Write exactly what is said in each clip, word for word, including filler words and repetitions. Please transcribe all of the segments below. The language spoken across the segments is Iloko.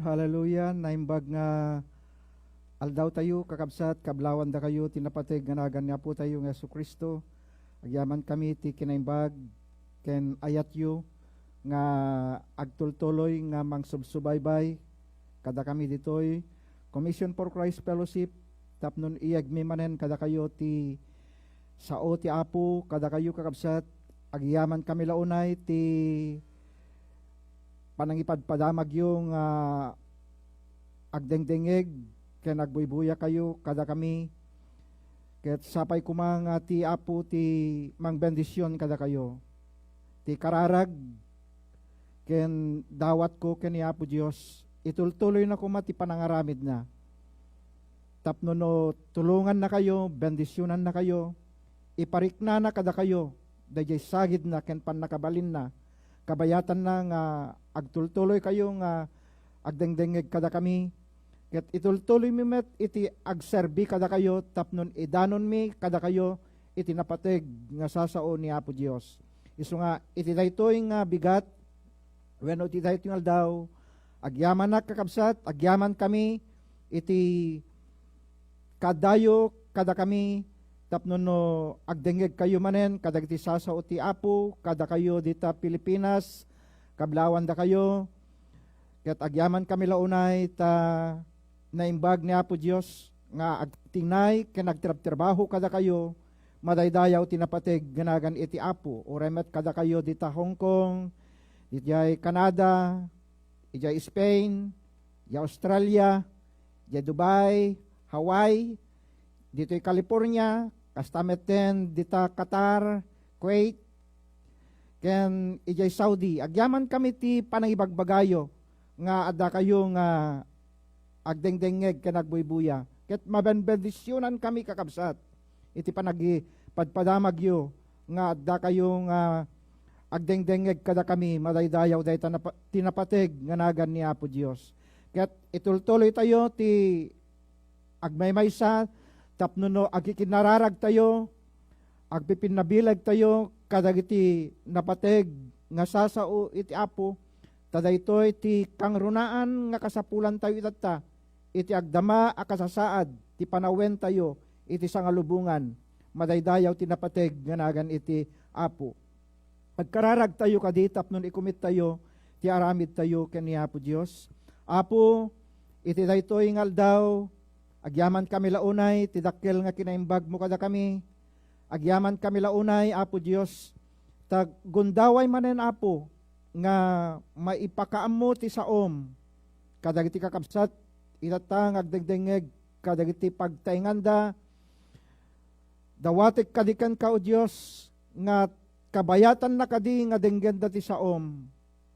Hallelujah! Naimbag nga aldaw tayo, kakabsat, kablawandakayo ti napateg nga nagan ni Apo tayo nga Jesu-Cristo. Agyaman kami ti kinaimbag ken ayatyo nga agtultuloy nga mangsubsubaybay kadakami ditoy Commission for Christ Fellowship tapno iyegmi manen kadakayo ti sao ti Apo kadakayo, kakabsat. Agyaman kami la unay ti panangipadpadamagyo nga agdengdengngeg ken agbuybuyakayo kadakami. Ket sapay koma nga ti Apo ti mangbendision kadakayo. Ti kararag ken dawatko ken ni Apo Dios, itultuloyna koma ti panangaramidna. Tapno no tulongannakayo, bendisionannakayo, ipariknana kadakayo daydiay sagidna ken pannakabalinna, kabayatanna nga agtultuloykayo nga agdengdengngeg kadakami, ket itultuloymi met iti agserbi kadakayo tapno idanonmi kadakayo iti napateg nga sasao ni Apo Dios. Isu nga iti daytoy nga bigat, wenno iti daytoy nga aldaw, agyamanak, kakabsat, agyaman kami iti kaadayo kadakami tapno no agdengngegkayo manen kadagiti sasao ti Apo kadakayo dita Pilipinas, kablawandakayo, ket agyaman kami la unay ta naimbag ni Apo Dios nga agtinay ken agtrabtrabaho kadakayo, madaydayaw ti napateg nga nagan iti Apo, uray met kadakayo dita Hong Kong, diay Canada, idiay Spain, idiay Australia, idiay Dubai, Hawaii, ditoy California, kasta metten dita Qatar, Kuwait, ken idiay Saudi. Agyaman kami ti panangibagbagayo nga addakayo nga agdengdengngeg ken agbuybuya. Ket mabenbendisionan kami, kakabsat, iti panagipadpadamagyo nga addakayo nga agdengdengngeg kadakami, madaydayaw dayta napa-, ti napateg nga nagan ni Apo Dios. Ket itultuloytayo ti agmaymaysa tapno no agikinnararagtayo, agpipinnabilagtayo kadagiti napateg nga sasao iti Apo, ta daytoy ti kangrunaan nga kasapulantayo itatta iti agdama a kasasaad ti panawentayo iti sangalubongan, madaydayaw ti napateg nga nagan iti Apo. Agkararagtayo kadi tapno ikumittayo ti aramidtayo ken ni Apo Dios. Apo, iti daytoy nga aldaw, agyamankami la unay ti dakkel nga kinaimbagmo kadakami. Agyamankami la unay, Apo Dios, ta gundaway manen, Apo, nga maipakaammo ti saom kadagiti kakabsat itatta nga agdengdengngeg kadagiti pagtaenganda. Dawatek kadi kenka, O Dios, nga kabayatanna kadi nga denggenda ti saom.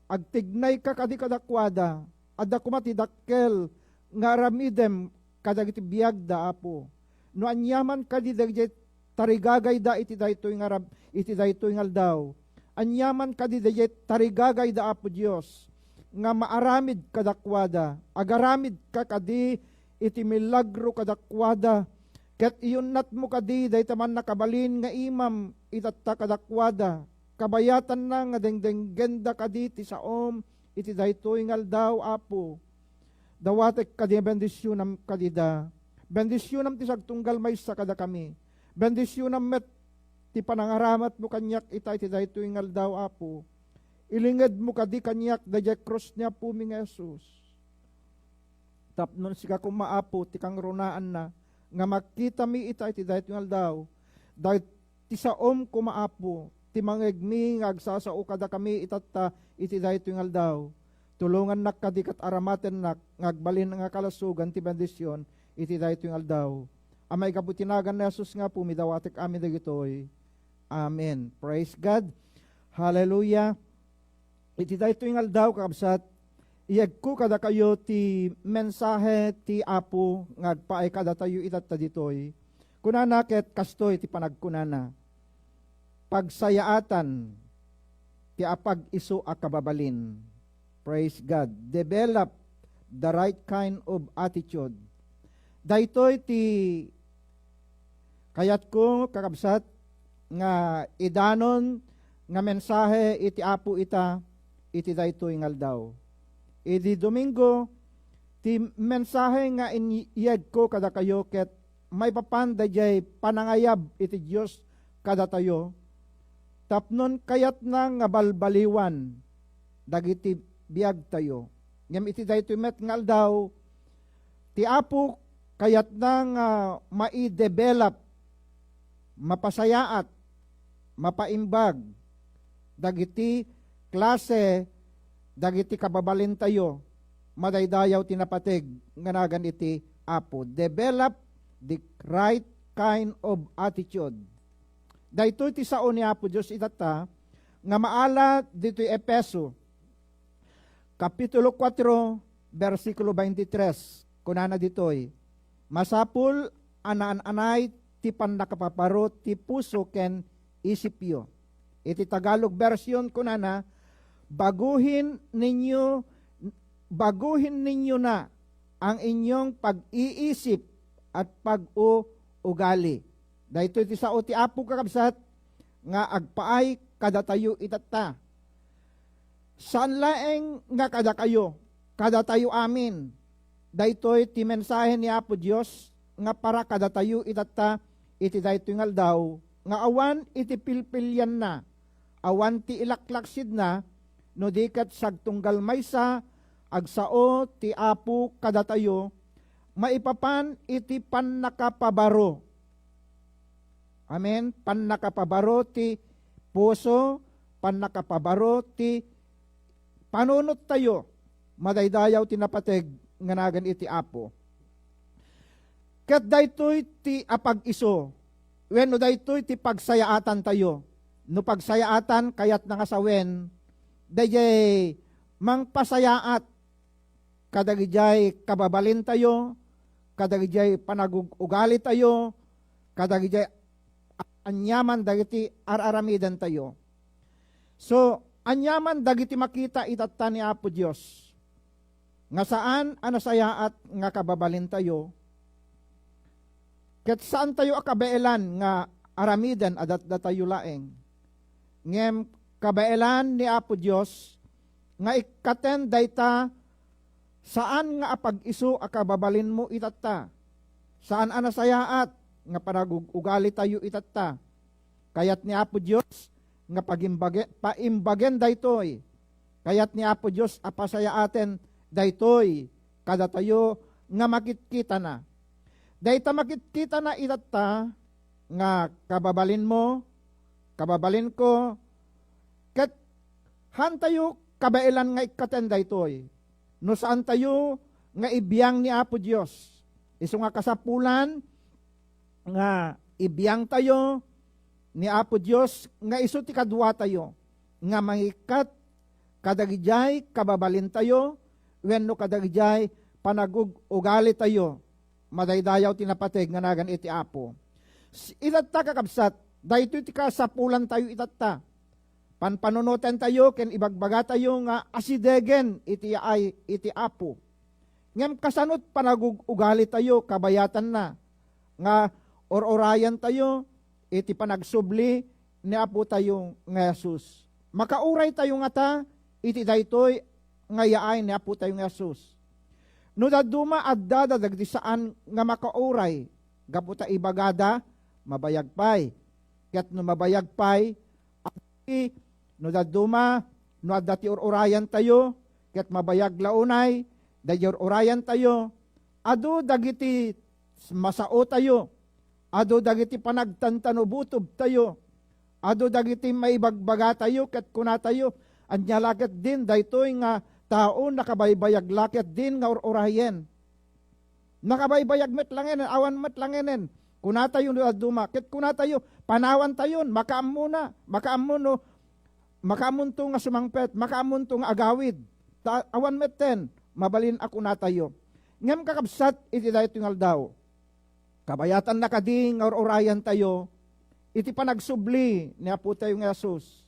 Agtignayka kadi kadakuada. Adda koma ti dakkel nga aramidem kadagiti biagda, Apo. No aniaman kadi dagiti tarigagayda iti daytoy nga rab-, iti daytoy nga aldaw, aniaman kadi dagiti tarigagayda, Apo Dios, nga maaramid kadakuada. Agaramidka kadi iti milagro kadakuada, ket iyunnatmo kadi dayta mannakabalin nga imam itatta kadakuada. Kabayatanna nga dengdenggenda kadi ti saom iti daytoy nga aldaw, Apo. Dawatek kadi, bendisionam kadida. Bendisionam ti sagtunggal maysa kadakami. Bendisionam met ti panangaramatmo kaniak ita iti daytoy nga aldaw, Apo. Ilingedmo kadi kaniak daydiay krus ni Apomi nga Jesus. Tapno sika koma, Apo, ti kangrunaanna nga makitami ita iti daytoy nga aldaw. Daytoy ti saom koma, Apo, ti mangngegmi nga agsasao kadakami itatta iti daytoy nga aldaw. Tulongannak kadi ket aramatennak nga agbalin nga kalasogan ti bendision iti daytoy nga aldaw. A maigapu ti nagan ni Jesus nga Apomi, dawatek amin dagitoy. Amen. Praise God. Hallelujah. Iti daytoy nga aldaw, kakabsat, iyegko kadakayo ti mensahe ti Apo nga agpaay kadatayo itatta ditoy. Kunana ket kastoy ti panagkunana, "Pagsayaatan ti apag-isu a kababalin." Praise God. Develop the right kind of attitude. Daytoy ti kayatko, kakabsat, nga idanon nga mensahe iti Apo ita iti daytoy nga aldaw. Idi Domingo, Ti mensahe nga inyegko kadakayo ket maipapan daydiay panangayab iti Dios kadatayo, tapnon kayatna nga balbaliwan dagiti biagtayo. Ngem iti daytoy met nga aldaw, ti Apo kayatna nga mai-develop, mapasayaat, mapaimbag dagiti klase dagiti kababalintayo, madaydayaw ti napateg nga nagan iti Apo. Develop the right kind of attitude. Daytoy ti sao ni Apo Dios itatta nga maala ditoy Efeso, Kapitulo kuatro, bersikulo twenty-three, kunana ditoy, "Masapul a naan-anay ti pannakapabaro ti puso ken isipyo." Iti Tagalog version, kunana, "Baguhin ninyo, baguhin ninyo na ang inyong pag-iisip at pag-uugali." Daytoy ti sao ti Apo, kakabsat, nga agpaay kadatayo itatta. Saan laeng nga kadakayo, kadatayo amin. Daytoy ti mensahe ni Apo Dios nga para kadatayo itatta iti daytoy nga aldaw, nga awan iti pilpilianna, awan ti ilaklaksidna, no di ket sagtunggal maysa, agsao ti Apo kadatayo maipapan iti pannakapabaro. Amen. Pannakapabaro ti puso, pannakapabaro ti panunottayo, madaydayaw ti napateg nga nagan iti Apo. Ket daytoy ti apag-isu, wenno daytoy ti pagsayaatantayo. No pagsayaatan, kayatna nga sawen, daydiay mangpasayaat kadagidiay kababalintayo, kadagidiay panagug-ugalitayo, kadagidiay aniaman dagiti ar-aramidentayo. So, aniaman dagiti makita itatta ni Apo Dios nga saan a nasayaat nga kababalintayo, ket saantayo a kabaelan nga aramiden a datdatayo laeng. Ngem kabaelan ni Apo Dios nga ikkaten dayta saan nga apag-isu a kababalinmo itatta. Saan a nasayaat nga panagug-ugalitayo itatta. Kayat ni Apo Dios nga pagimbage-, paimbagen daytoy. Kayat ni Apo Dios a pasayaaten daytoy kadatayo nga makitkitana. Dayta makitkitana itatta nga kababalinmo, kababalinko, ket haantayo kabaelan nga ikkaten daytoy no saantayo nga ibiang ni Apo Dios. Isu nga kasapulan nga ibiangtayo ni Apo Dios nga isu ti kaduatayo nga mangikkat kadagidiay kababalintayo wenno kadagidiay panagug-ugalitayo. Madaydayaw ti napateg nga nagan iti Apo. S-, itatta, kakabsat, daytoy ti kasapulantayo itatta. Panpanunotentayo ken ibagbagatayo nga asidegen iti yaay iti Apo. Ngem kasano ti panagug-ugalitayo kabayatanna nga ur-urayantayo iti panagsubli ni Apotayo nga Jesus? Makauraytayo ngata iti daytoy nga yaay ni Apotayo nga Jesus? No dadduma addada dagiti saan nga makauray gapu ta ibagada, mabayag pay. Ket no mabayag pay, adi, no dadduma, no adda ti ur-urayantayo, ket mabayag la unay, daydi ur-urayantayo, adu dagiti masaotayo, adu dagiti panagtantanubutobtayo, adu dagiti maibagbagatayo, ket kunatayo, "Ania la ketdin daytoy nga tao, nakabaybayag la ketdin nga ur-urayen?" Nakabaybayag met langenen, awan met langenen. Kunatayo no dadduma, ket kunatayo, panawantayon, makaammona, makaammo no, makaammonto nga sumangpet, makaammonto nga agawid. Ta awan metten, mabalin a kunatayo. Ngem kakabsat, iti daytoy nga aldaw, kabayatanna kadi nga ur-urayantayo iti panagsubli ni Apotayo nga Jesus?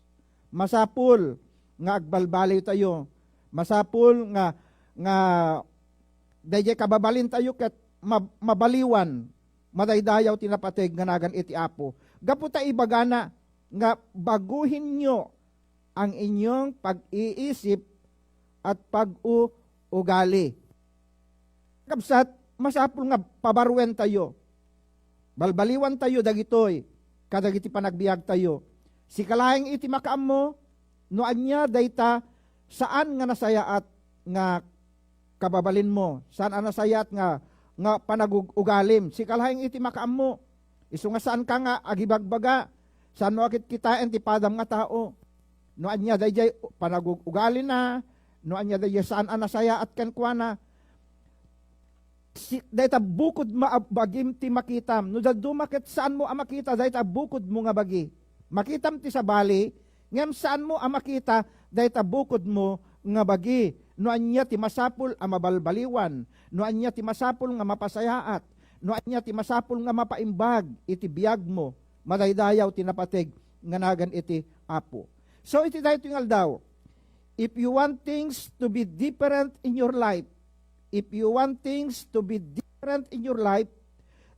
Masapul nga agbalbaliwtayo. Masapul nga, nga daydiay kababalintayo ket ma-, mabaliwan, madaydayaw ti napateg nga nagan iti Apo. Gapu ta ibagana nga, "Baguhenyo ang inyong pag-iisip at pag-uugali." Kakabsat, masapul nga pabaruentayo. Balbaliwantayo dagitoy kadagiti panagbiagtayo. Sika laeng iti makaammo no ania dayta saan nga nasayaat nga kababalinmo, saan a nasayaat nga, nga panagug-ugalim. Sika laeng iti makaammo. Isu nga saanka nga agibagbaga, saanmo a kitkitaen ti padam nga tao. No ania daydiay panagug-ugalina, no ania daydiay saan a nasayaat kenkuana. Si, dayta bukodmo a bagim ti makitam. No dadduma ket saanmo a makita dayta bukodmo nga bagi. Makitam ti sabali, ngem saanmo a makita dayta bukodmo nga bagi. No ania ti masapul a mabalbaliwan, no ania ti masapul nga mapasayaat, no ania ti masapul nga mapaimbag iti biagmo, madaydayaw ti napateg nga nagan iti Apo. So, iti daytoy nga aldaw, if you want things to be different in your life, if you want things to be different in your life,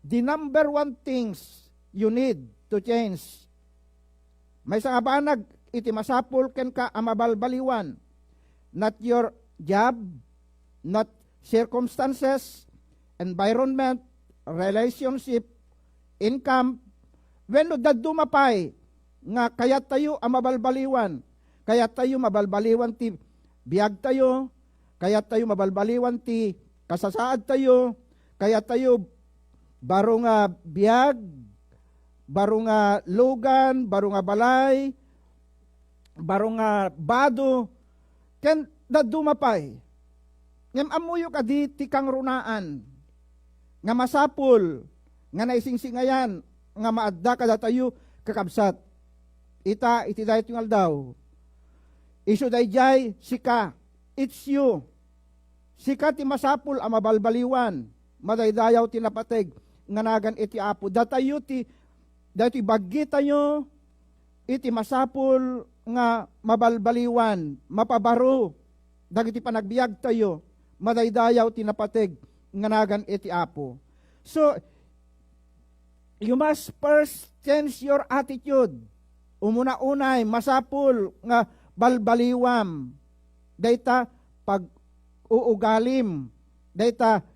the number one things you need to change. Maysa nga banag iti masapul kenka a mabalbaliwan, not your job, not circumstances, environment, relationship, income, wenno dadduma pay nga kayattayo a mabalbaliwan. Kayattayo mabalbaliwan ti biagtayo, kayattayo mabalbaliwan ti kasasaadtayo, kayattayo baro nga biag, baro nga lugan, baro nga balay, baro nga bado, ken dadduma pay. Ngem ammoyo kadi ti kangrunaan nga masapul nga naisingsingayan nga maadda kadatayo, kakabsat? Ita, iti daytoy nga aldaw, isu daydiay sika, it's you. Sika ti masapul a mabalbaliwan, madaydayaw ti napateg nga nagan iti Apo. Datayo ti, daytoy baggitayo iti masapul nga mabalbaliwan, mapabaro dagiti panagbiagtayo, madaydayaw ti napateg nga nagan iti Apo. So, you must first change your attitude. Umuna-unay, masapul nga balbaliwam dayta pag-uugalim, dayta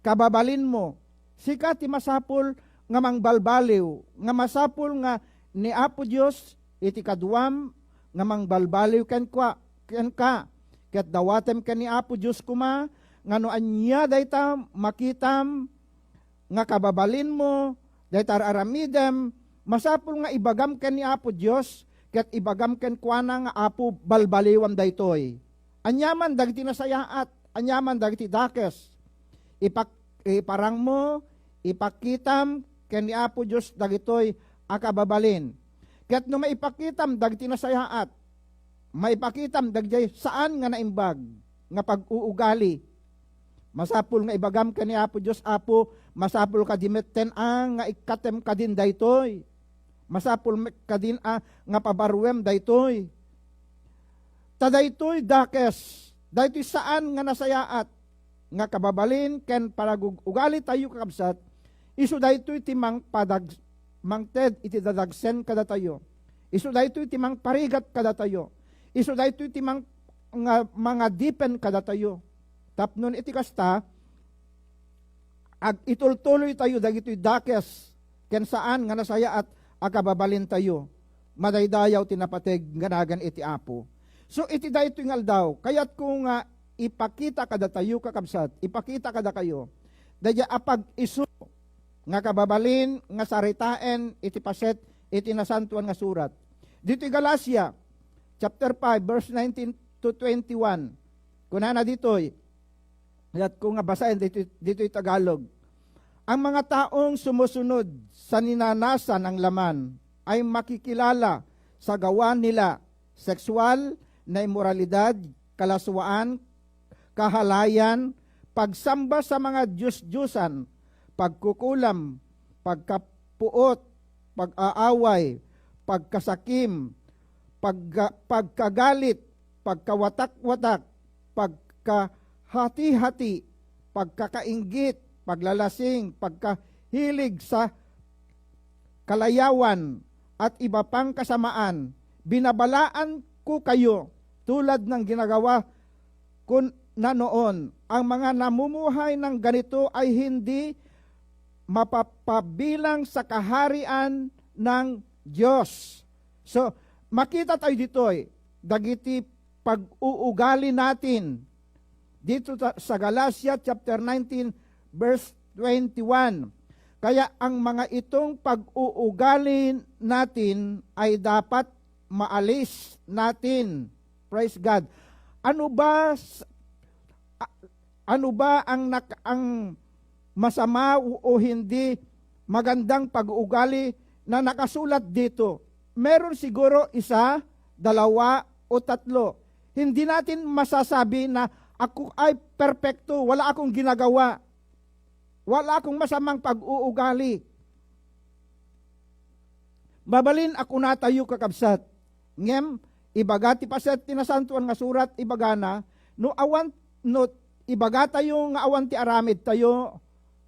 kababalinmo. Sika ti masapul nga mangbalbaliw, nga masapul nga ni Apo Dios iti kaduam nga mangbalbaliw kenkua-, kenka. Ket dawatem ken ni Apo Dios koma nga no ania dayta makitam nga kababalinmo, dayta ar-aramidem, masapul nga ibagam ken ni Apo Dios, ket ibagam kenkuana nga, "Apo, balbaliwam daytoy." Aniaman dagiti nasayaat, aniaman dagiti dakes, ipak-, iparangmo, ipakitam ken ni Apo Dios dagitoy a kababalin. Ket no maipakitam dagiti nasayaat, maipakitam dagiti saan nga naimbag nga pag-uugali, masapul nga ibagam ken ni Apo Dios, "Apo, masapul kadi metten a nga ikkatem kadin daytoy. Masapul met kadin a nga pabaruem daytoy." Ta daytoy dakes, daytoy saan nga nasayaat nga kababalin ken panagug-ugalitayo, kakabsat, isu daytoy ti mangpadag-, mangted iti dadagsen kadatayo. Isu daytoy ti mangparigat kadatayo. Isu daytoy ti mang-, nga, mangadipen kadatayo. Tapno iti kasta, ag-, itultuloytayo dagitoy dakes ken saan nga nasayaat a kababalintayo. Madaydayaw ti napateg nga nagan iti Apo. So, iti daytoy nga aldaw, kayatko nga ipakita kadatayo, kakabsat, ipakita kadakayo, daydiay a pag-isu nga kababalin nga saritaen iti paset iti Nasantoan nga Surat. Ditoy Galacia, chapter five, verse nineteen to twenty-one, kunana ditoy, kayatko nga basaen ditoy, ditoy Tagalog. Ang mga taong sumusunod sa ninanasa ng laman ay makikilala sa gawa nila: sexual na inmoralidad, kalaswaan, kahalayan, pagsamba sa mga diyos-diyosan, pagkukulam, pagkapuot, pag-aaway, pagkasakim, pagga-, pagkagalit, pagkawatak-watak, pagkahati-hati, pagkakainggit, paglalasing, pagkahilig sa kalayawan, at iba pang kasamaan. Binabalaan ko kayo, tulad ng ginagawa kun-, na noon. Ang mga namumuhay ng ganito ay hindi mapapabilang sa kaharian ng Diyos. So, makita tayo ditoy, dagiti pag-uugali natin dito sa, sa Galatia chapter nineteen, verse twenty-one. Kaya ang mga itong pag-uugali natin ay dapat maalis natin. Praise God. Ano ba s-, a-, ano ba ang nak-, ang masama o, o hindi magandang pag-uugali na nakasulat dito? Meron siguro isa, dalawa, o tatlo. Hindi natin masasabi na ako ay perpekto, wala akong ginagawa. Wala akong masamang pag-uugali. Mabalin a kunatayo, kakabsat. Ngem, ibaga ti paset ti Nasantoan nga Surat, ibagana, no awan, no ibagatayo nga awan ti aramidtayo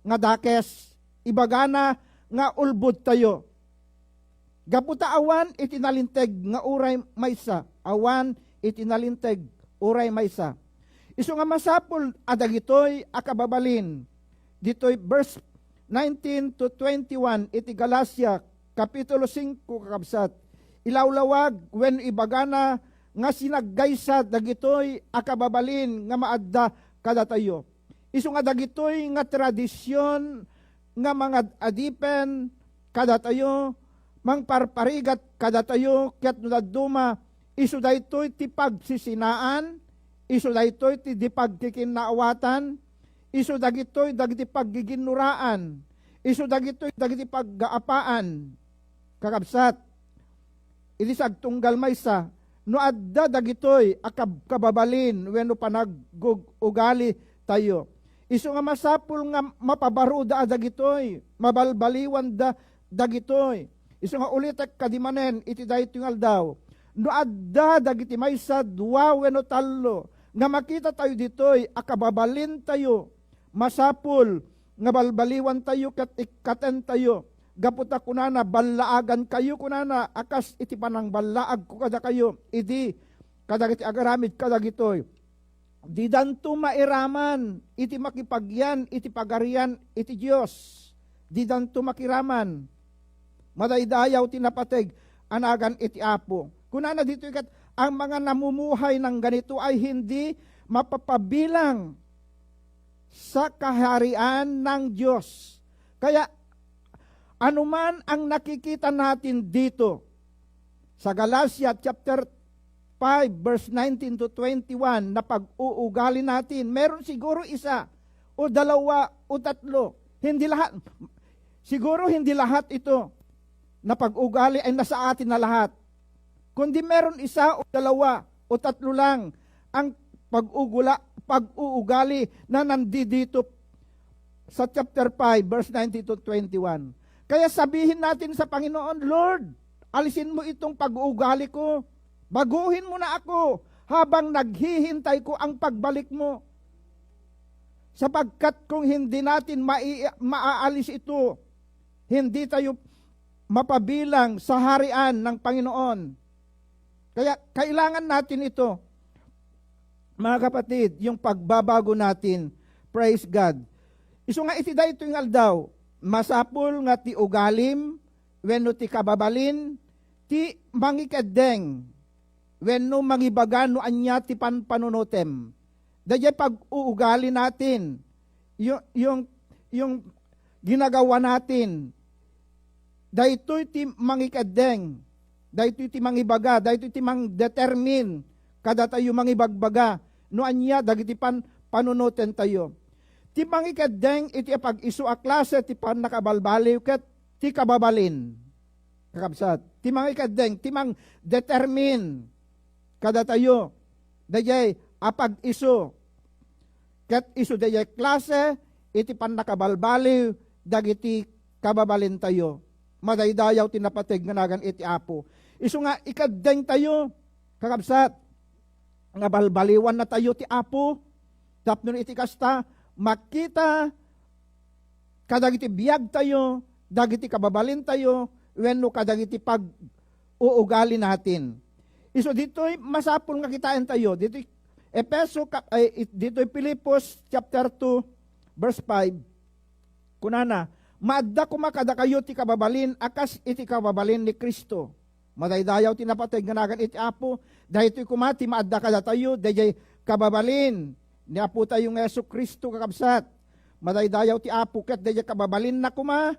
nga dakes, ibagana nga ulbodtayo. Gapu ta awan iti nalinteg nga uray maysa, awan iti nalinteg uray maysa. Isu nga masapul a dagitoy a kababalin, ditoy verse nineteen to twenty-one iti Galacia, Kapitulo singko, kakabsat, ilawlawag wenno ibagana nga sinaggaysa dagitoy a kababalin nga maadda kadatayo. Isu nga dagitoy nga tradision nga mangad-adipen kadatayo, mangparparigat kadatayo, ket no dadduma, isu daytoy ti pagsisinaan, isu daytoy ti di pagkikinnaawatan, isu dagitoy dagiti paggiginnuraan, isu dagitoy dagiti paggaapaan. Kakabsat, iti sagtunggal maysa, no adda dagitoy a kab-, kababalin wenno panagug-ugali tayo, isu nga masapul nga mapabaruda a dagitoy, mabalbaliwanda dagitoy. Isu nga ulitek kadi manen iti daytoy nga aldaw, no adda dagiti maysa, dua wenno tallo nga makita tayo ditoy a kababalin tayo, masapul nga balbaliwan tayo ket ikkaten tayo. Gapu ta kunana, "Ballaagan kayo," kunana, "a kas iti panangballaagko kadakayo idi kadagiti agaramid kadagitoy." Didanto mairaman iti makipagyan iti Pagarian iti Dios. Didanto makiraman. Madaydayaw ti napateg a nagan iti Apo. Kunana ditoy ket, "Ang mga namumuhay ng ganito ay hindi mapapabilang sa kaharian ng Diyos." Kaya, anuman ang nakikita natin dito sa Galacia chapter five, verse nineteen to twenty-one, na pag-uugali natin, meron siguro isa o dalawa o tatlo. Hindi lahat. Siguro hindi lahat ito na pag-ugali ay nasa atin na lahat. Kundi meron isa o dalawa o tatlo lang ang pag-ugula-, pag-uugali na nandidito sa chapter five, verse nineteen to twenty-one. Kaya sabihin natin sa Panginoon, "Lord, alisin mo itong pag-uugali ko. Baguhin mo na ako habang naghihintay ko ang pagbalik mo." Sapagkat kung hindi natin mai-, maaalis ito, hindi tayo mapabilang sa harian ng Panginoon. Kaya kailangan natin ito, mga kapatid, yung pagbabago natin. Praise God. Isu nga iti daytoy nga aldaw, masapul nga ti ugalim wenno ti kababalin ti mangikeddeng wenno mangibaga no ania ti panpanunotem. Daydiay pag-uugali natin, yu-, yung, yung ginagawa natin, daytoy ti mangikeddeng, daytoy ti mangibaga, daytoy ti mangdetermine kadatayo, mangibagbaga no ania dagiti pan-, panunotentayo. Ti mangikeddeng iti apag-isu a klase ti pannakabalbaliw ket ti kababalin. Kakabsat, ti mangikeddeng, ti mangdetermine kadatayo, daydiay a pag-isu, ket isu daydiay klase iti pannakabalbaliw dagiti kababalintayo. Madaydayaw ti napateg nga nagan iti Apo. Isu nga ikeddengtayo, kakabsat, nga balbaliwannatayo ti Apo, tapno iti kasta, makita kadagiti biagtayo, dagiti kababalintayo, wenno kadagiti pag-uugali natin. Isu ditoy masapul nga kitaentayo, ditoy Efeso kap-, ay, it-, ditoy Filipos chapter two, verse five, kunana, "Maadda koma kadakayo ti kababalin a kas iti kababalin ni Cristo." Madaydayaw ti napateg nga nagan iti Apo. Daytoy koma ti maadda kadatayo, daydiay kababalin ni Apotayo nga Jesu-Cristo, kakabsat. Madaydayaw ti Apo, ket daydiay kababalinna koma,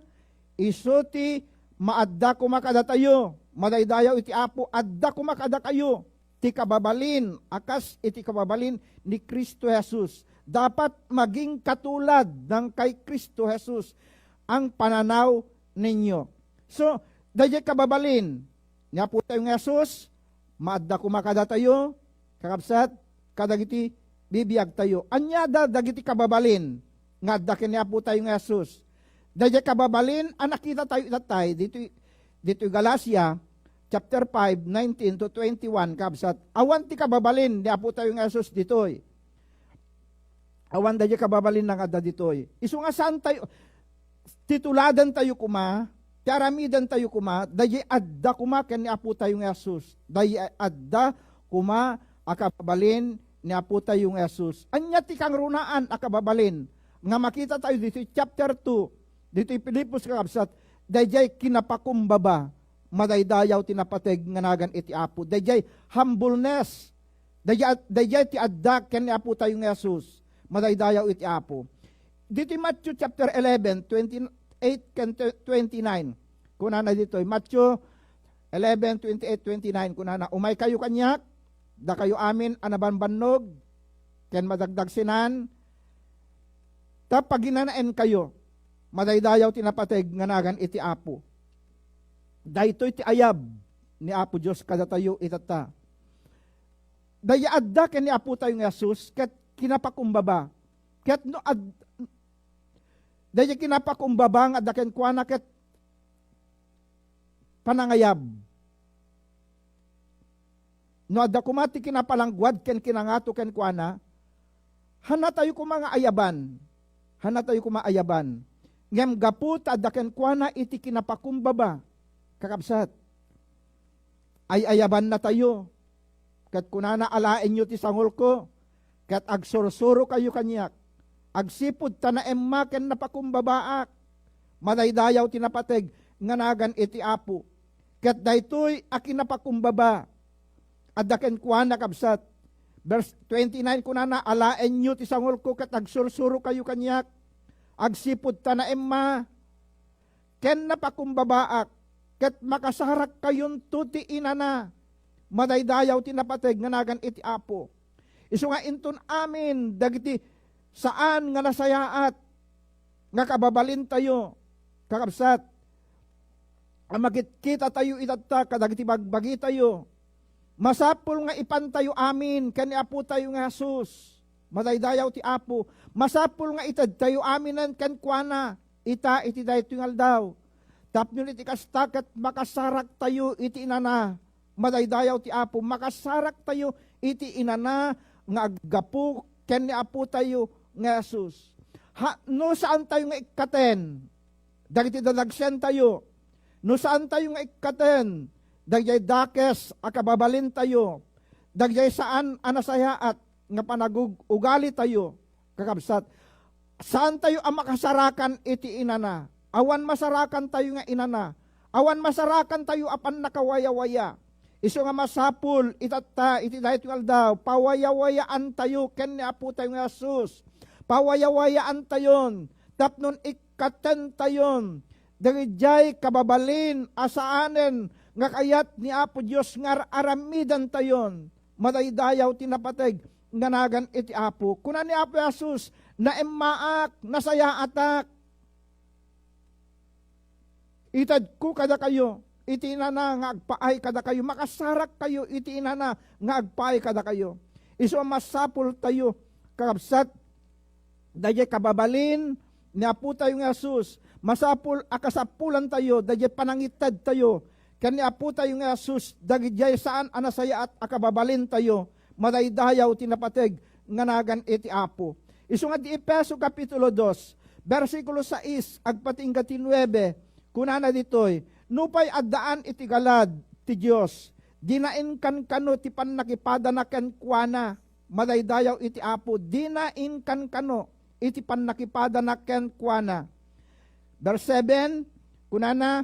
isu ti maadda koma kadatayo. Madaydayaw iti Apo, adda koma kadakayo ti kababalin a kas iti kababalin ni Cristo Jesus. Dapat maging katulad ng kay Cristo Jesus ang pananaw ninyo. So, daydiay kababalin ni Apotayo nga Jesus, maadda koma kadatayo, kakabsat, kadagiti bibiagtayo. Ania da dagiti kababalin nga adda ken ni Apotayo nga Jesus? Daydiay kababalin a nakitatayo itattay ditoy, ditoy Galacia chapter five, nineteen to twenty-one, kabsat. Awan ti kababalin ni Apotayo nga Jesus ditoy. Awan daydiay kababalinna nga adda ditoy. Isu nga saan tayo, tituladantayo koma, ti aramidantayo koma, daydiay adda koma ken ni Apotayo nga Jesus. Daydiay adda koma a kababalin ni Apotayo nga Jesus. Ania ti kangrunaan a kababalin nga makitatayo ditoy chapter two, ditoy Filipos, kakabsat? Daydiay kinapakumbaba, madaydayaw ti napateg nga nagan iti Apo. Daydiay humbleness, daydiay, daydiay ti adda ken ni Apotayo nga Jesus, madaydayaw iti Apo. Ditoy Matthew chapter eleven, twenty-eight ken twenty-nine, kunana ditoy, Matthew eleven, twenty-eight, twenty-nine, kunana, "Umaykayo kaniak, dakayo amin a nabanbannog ken madagdagsenan, ta paginanaenkayo, madaydayaw ti napateg nga nagan iti Apo." Daytoy ti ayab ni Apo Dios kadatayo itatta. Daydiay adda ken ni Apotayo nga Jesus ket kinapakumbaba. Ket no ad-, daydiay kinapakumbaba nga adda kenkuana ket panangayab. No adda koma ti kinapalangguad ken kinangato kenkuana, hanatayo koma nga ayaban. Hanatayo koma ayaban. Ngem gapu ta adda kenkuana iti kinapakumbaba, kakabsat, ay-ayabannatayo. Ket kunana, "Alaenyo ti sangulko, ket agsursurokayo kaniak, agsipud ta naemma ken napakumbabaak. Madaydayaw ti napateg nga nagan iti Apo." Ket daytoy a kinapakumbaba, adda kenkuana, kabsat. Verse twenty-nine, kunana, "Alaenyo ti sangulko ket agsursurokayo kaniak, agsipud ta naemma ken napakumbabaak, ket makasarakkayonto ti inana. Madaydayaw ti napateg nga nagan iti Apo." Isu nga inton amin dagiti saan nga nasayaat nga kababalintayo, kakabsat, a makitkitatayo itatta kadagiti bagbagitayo, masapul nga ipantayo amin ken ni Apotayo nga Jesus. Madaydayaw ti Apo. Masapul nga itedtayo aminen kenkuana ita iti daytoy nga aldaw. Tapno iti kasta ket makasaraktayo iti inana. Madaydayaw ti Apo. Makasaraktayo iti inana nga aggapu ken ni Apotayo nga Jesus. Ha, no saantayo nga ikkaten dagiti dadagsentayo, no saantayo nga ikkaten dagiti dakes a kababalintayo, dagiti saan a nasayaat nga panagug-ugalitayo, kakabsat, saantayo a makasarakan iti inana. Awan masarakantayo nga inana. Awan masarakantayo a pannakawayawaya. Isu nga masapul itatta iti daytoy nga aldaw, pawayawayaantayo ken ni Apotayo nga Jesus. Pawayawayaantayon tapnon ikkatentayon dagijay kababalin a saanen nga kayat ni Apo Dios nga ar-aramidantayon. Madaydayaw ti napateg nga nagan iti Apo. Kuna ni Apo Jesus, "Naemmaak, nasayaatak. Itedko kadakayo iti inana nga agpaay kadakayo. Makasarakkayo iti inana nga agpaay kadakayo." Isu a masapultayo, kakabsat, daydiay kababalin ni Apotayo nga Jesus. Masapul a kasapulantayo daydiay panangitedtayo ken ni Apotayo nga Jesus dagijay saan a nasayaat a kababalintayo. Madaydayaw ti napateg nga nagan iti Apo. Isu nga di Efeso Kapitulo dos, bersikulo sais agpatingga ti nuebe, kunana ditoy, "Nupay addaan iti galad ti Dios, dina inkankano ti pannakipadana kenkuana." madaydayaw iti Apo, dina inkankano iti pannakipadana kenkuana. Verse seven, kunana,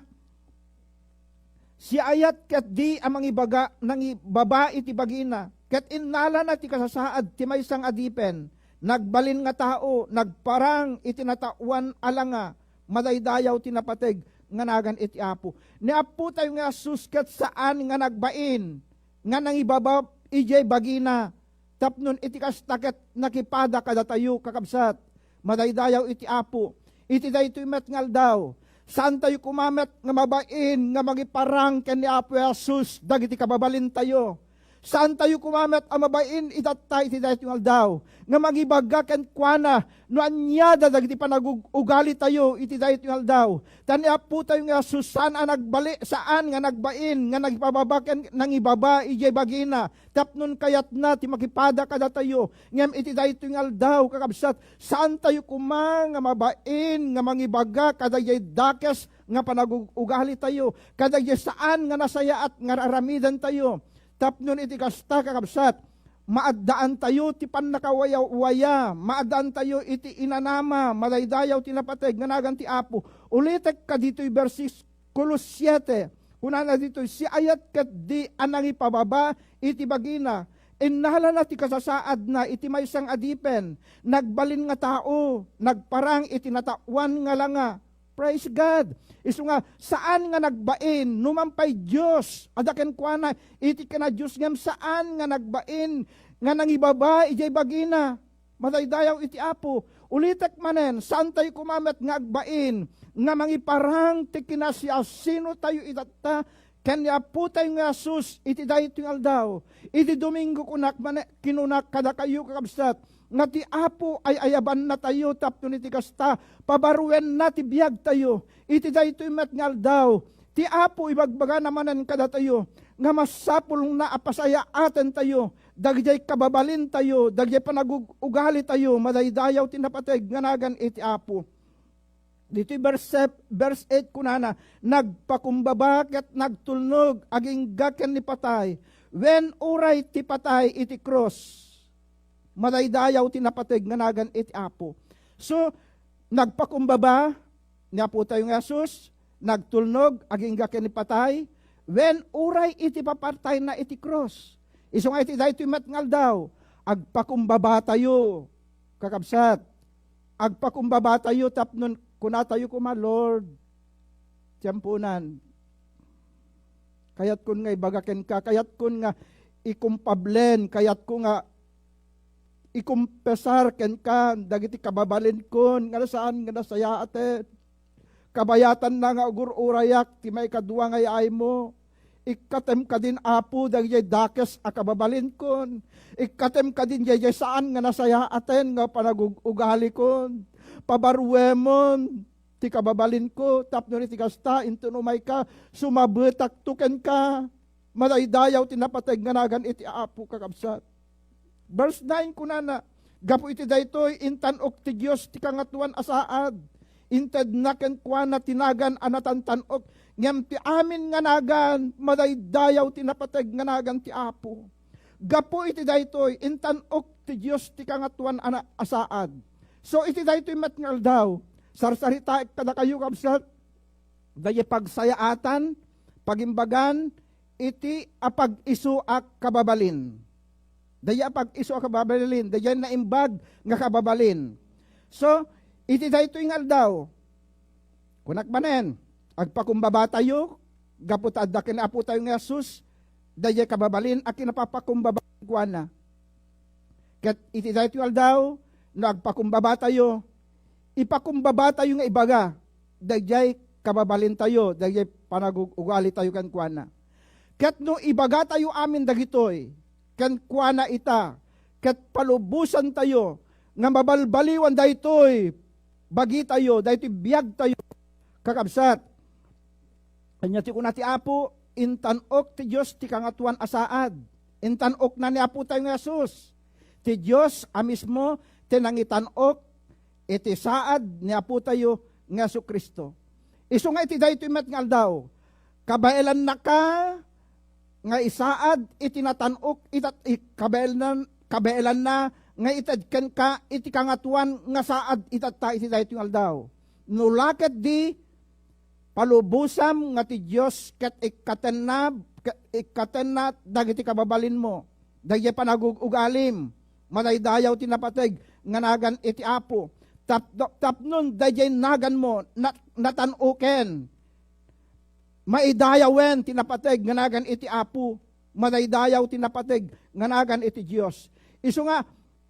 "Siaayat ketdi a mangibaga, nangibaba iti bagina, ket innalana ti kasasaad ti maysa nga adipen. Nagbalin nga tao, nagparang iti nataoan a langa, madaydayaw ti napateg nga nagan iti Apo." Ni Apotayo nga Jesus ket saan nga nagbain nga nangibaba idiay bagina. Tapnon iti kasta ket nakipada kadatayo, kakabsat, madaydayaw iti Apo. Iti daytoy met nga aldaw, saantayo koma met nga mabain nga mangiparang ken ni Apo Jesus dagiti kababalintayo. Saantayo koma met a mabain itatta iti daytoy nga aldaw nga mangibaga kenkuana no aniada dagiti panagug-ugalitayo iti daytoy nga aldaw. Ta ni Apotayo nga Jesus saan a nagbali, saan nga nagbain nga nagpababa ken nangibaba idiay bagina. Tapnon kayatna ti makipada kadatayo. Ngem iti daytoy nga aldaw, kakabsat, saantayo koma nga mabain nga mangibaga kadaydiay dakes nga panagug-ugalitayo, kadaydiay saan nga nasayaat nga raramidantayo. Tapnon iti kasta, kakabsat, maaddaantayo ti pannakawayawaya, maaddaantayo iti inanama, madaydayaw ti napateg nga nagan ti Apo. Ulitek kaditoy bersikulo siete, kunana ditoy, "Siaayat ketdi a nangipababa iti bagina, innalana ti kasasaadna iti maysa nga adipen, nagbalin nga tao, nagparang iti nataoan nga langa." Praise God! Isu nga, saan nga nagbain, numan pay Dios, adda kenkuana iti kinadios, ngem saan nga nagbain nga nangibaba idiay bagina. Madaydayaw iti Apo. Ulitek manen, saantayo koma met nga agbain nga mangiparang ti kinasiasinotayo itatta ken ni Apotayo nga Jesus iti daytoy nga aldaw. Iti Domingo kunak mane-, kinunak kadakayo, kakabsat, nga ti Apo ay-ayabannatayo tapno iti kasta, pabaruenna ti biagtayo. Iti daytoy met nga aldaw, ti Apo ibagbagana manen kadatayo nga masapulna a pasayaatentayo dagijay kababalintayo, dagijay panagug-ugalitayo, madaydayaw ti napateg nga nagan iti Apo. Ditoy verse, verse eight kunana, "Nagpakumbaba ket nagtulnog agingga ken ni patay, wen uray ti patay iti krus." Madaydayaw ti napateg nga nagan iti Apo. So, nagpakumbaba ni Apotayo nga Jesus, nagtulnog agingga ken ni patay, wen uray iti papartayna iti krus. Isu nga iti daytoy met nga aldaw, agpakumbabatayo, kakabsat. Agpakumbabatayo tapno kunatayo koma, "Lord, tiamponan. Kayatkon nga ibaga kenka, kayatkon nga ikumpablen, kayatko nga ikumpesar kenka dagiti kababalinkon nga saan nga nasayaaten. Kabayatanna nga agur-urayak ti maikadua nga yaaymo. Ikkatem kadin, Apo, dagijay dakes a kababalinkon. Ikkatem kadin dayjay saan nga nasayaaten nga panagug-ugalikon. Pabaruemon ti kababalinko, tapno iti kasta, inton umayka, sumabetakto kenka." Madaydayaw ti napateg nga nagan iti Apo, kakabsat. Verse nine kunana, "Gapu iti daytoy, intan-ok ti Dios ti Kangatoan a saad. Intedna kenkuana ti nagan a natantan-ok, ngem ti amin nga nagan, madaydayaw ti napateg nga nagan ti Apo." Gapu iti daytoy, intan-ok ti Dios ti Kangatoan a na-, a saad. So, iti daytoy met nga aldaw, sarsaritaek kadakayo, kabsat, dayjay pagsayaatan, pagimbagan, iti apag-isu a kababalin. Dayjay apag-isu a kababalin, dayjay naimbag nga kababalin. So, iti daytoy nga aldaw, kunak manen, agpakumbabatayo, gapu ta adda ken Apotayo nga Jesus, dayjay kababalin a kinapapakumbaba kenkuana. Ket iti daytoy nga aldaw, no agpakumbabatayo, ipakumbabatayo nga ibaga dayjay kababalintayo, dayjay panagug-ugalitayo kenkuana. Ket no ibagatayo amin dagitoy kenkuana ita, ket palubosantayo nga mabalbaliwan daytoy bagitayo, daytoy biagtayo, kakabsat. Ania ti kuna ti Apo, "Intan-ok ti Dios ti Kangatoan a saad." Intan-okna ni Apotayo nga Jesus. Ti Dios a mismo ti nangitan-ok iti saad ni Apotayo nga Jesu-Cristo. Isu nga iti daytoy met nga aldaw, kabaelannaka nga isaad iti natan-ok ita-, i-, kabaelan-, kabaelanna nga ited kenka iti Kangatoan nga saad itatta iti daytoy nga aldaw. No la ketdi, palubosam nga ti Dios ket ikkatenna, ket ikkatenna dagiti kababalinmo, daydiay panagug-ugalim, madaydayaw ti napateg nga nagan iti Apo. Tap-, tapnon daydiay naganmo nat-, natan-uken, maidayawen ti napateg nga nagan iti Apo, madaydayaw ti napateg nga nagan iti Dios. Isu nga,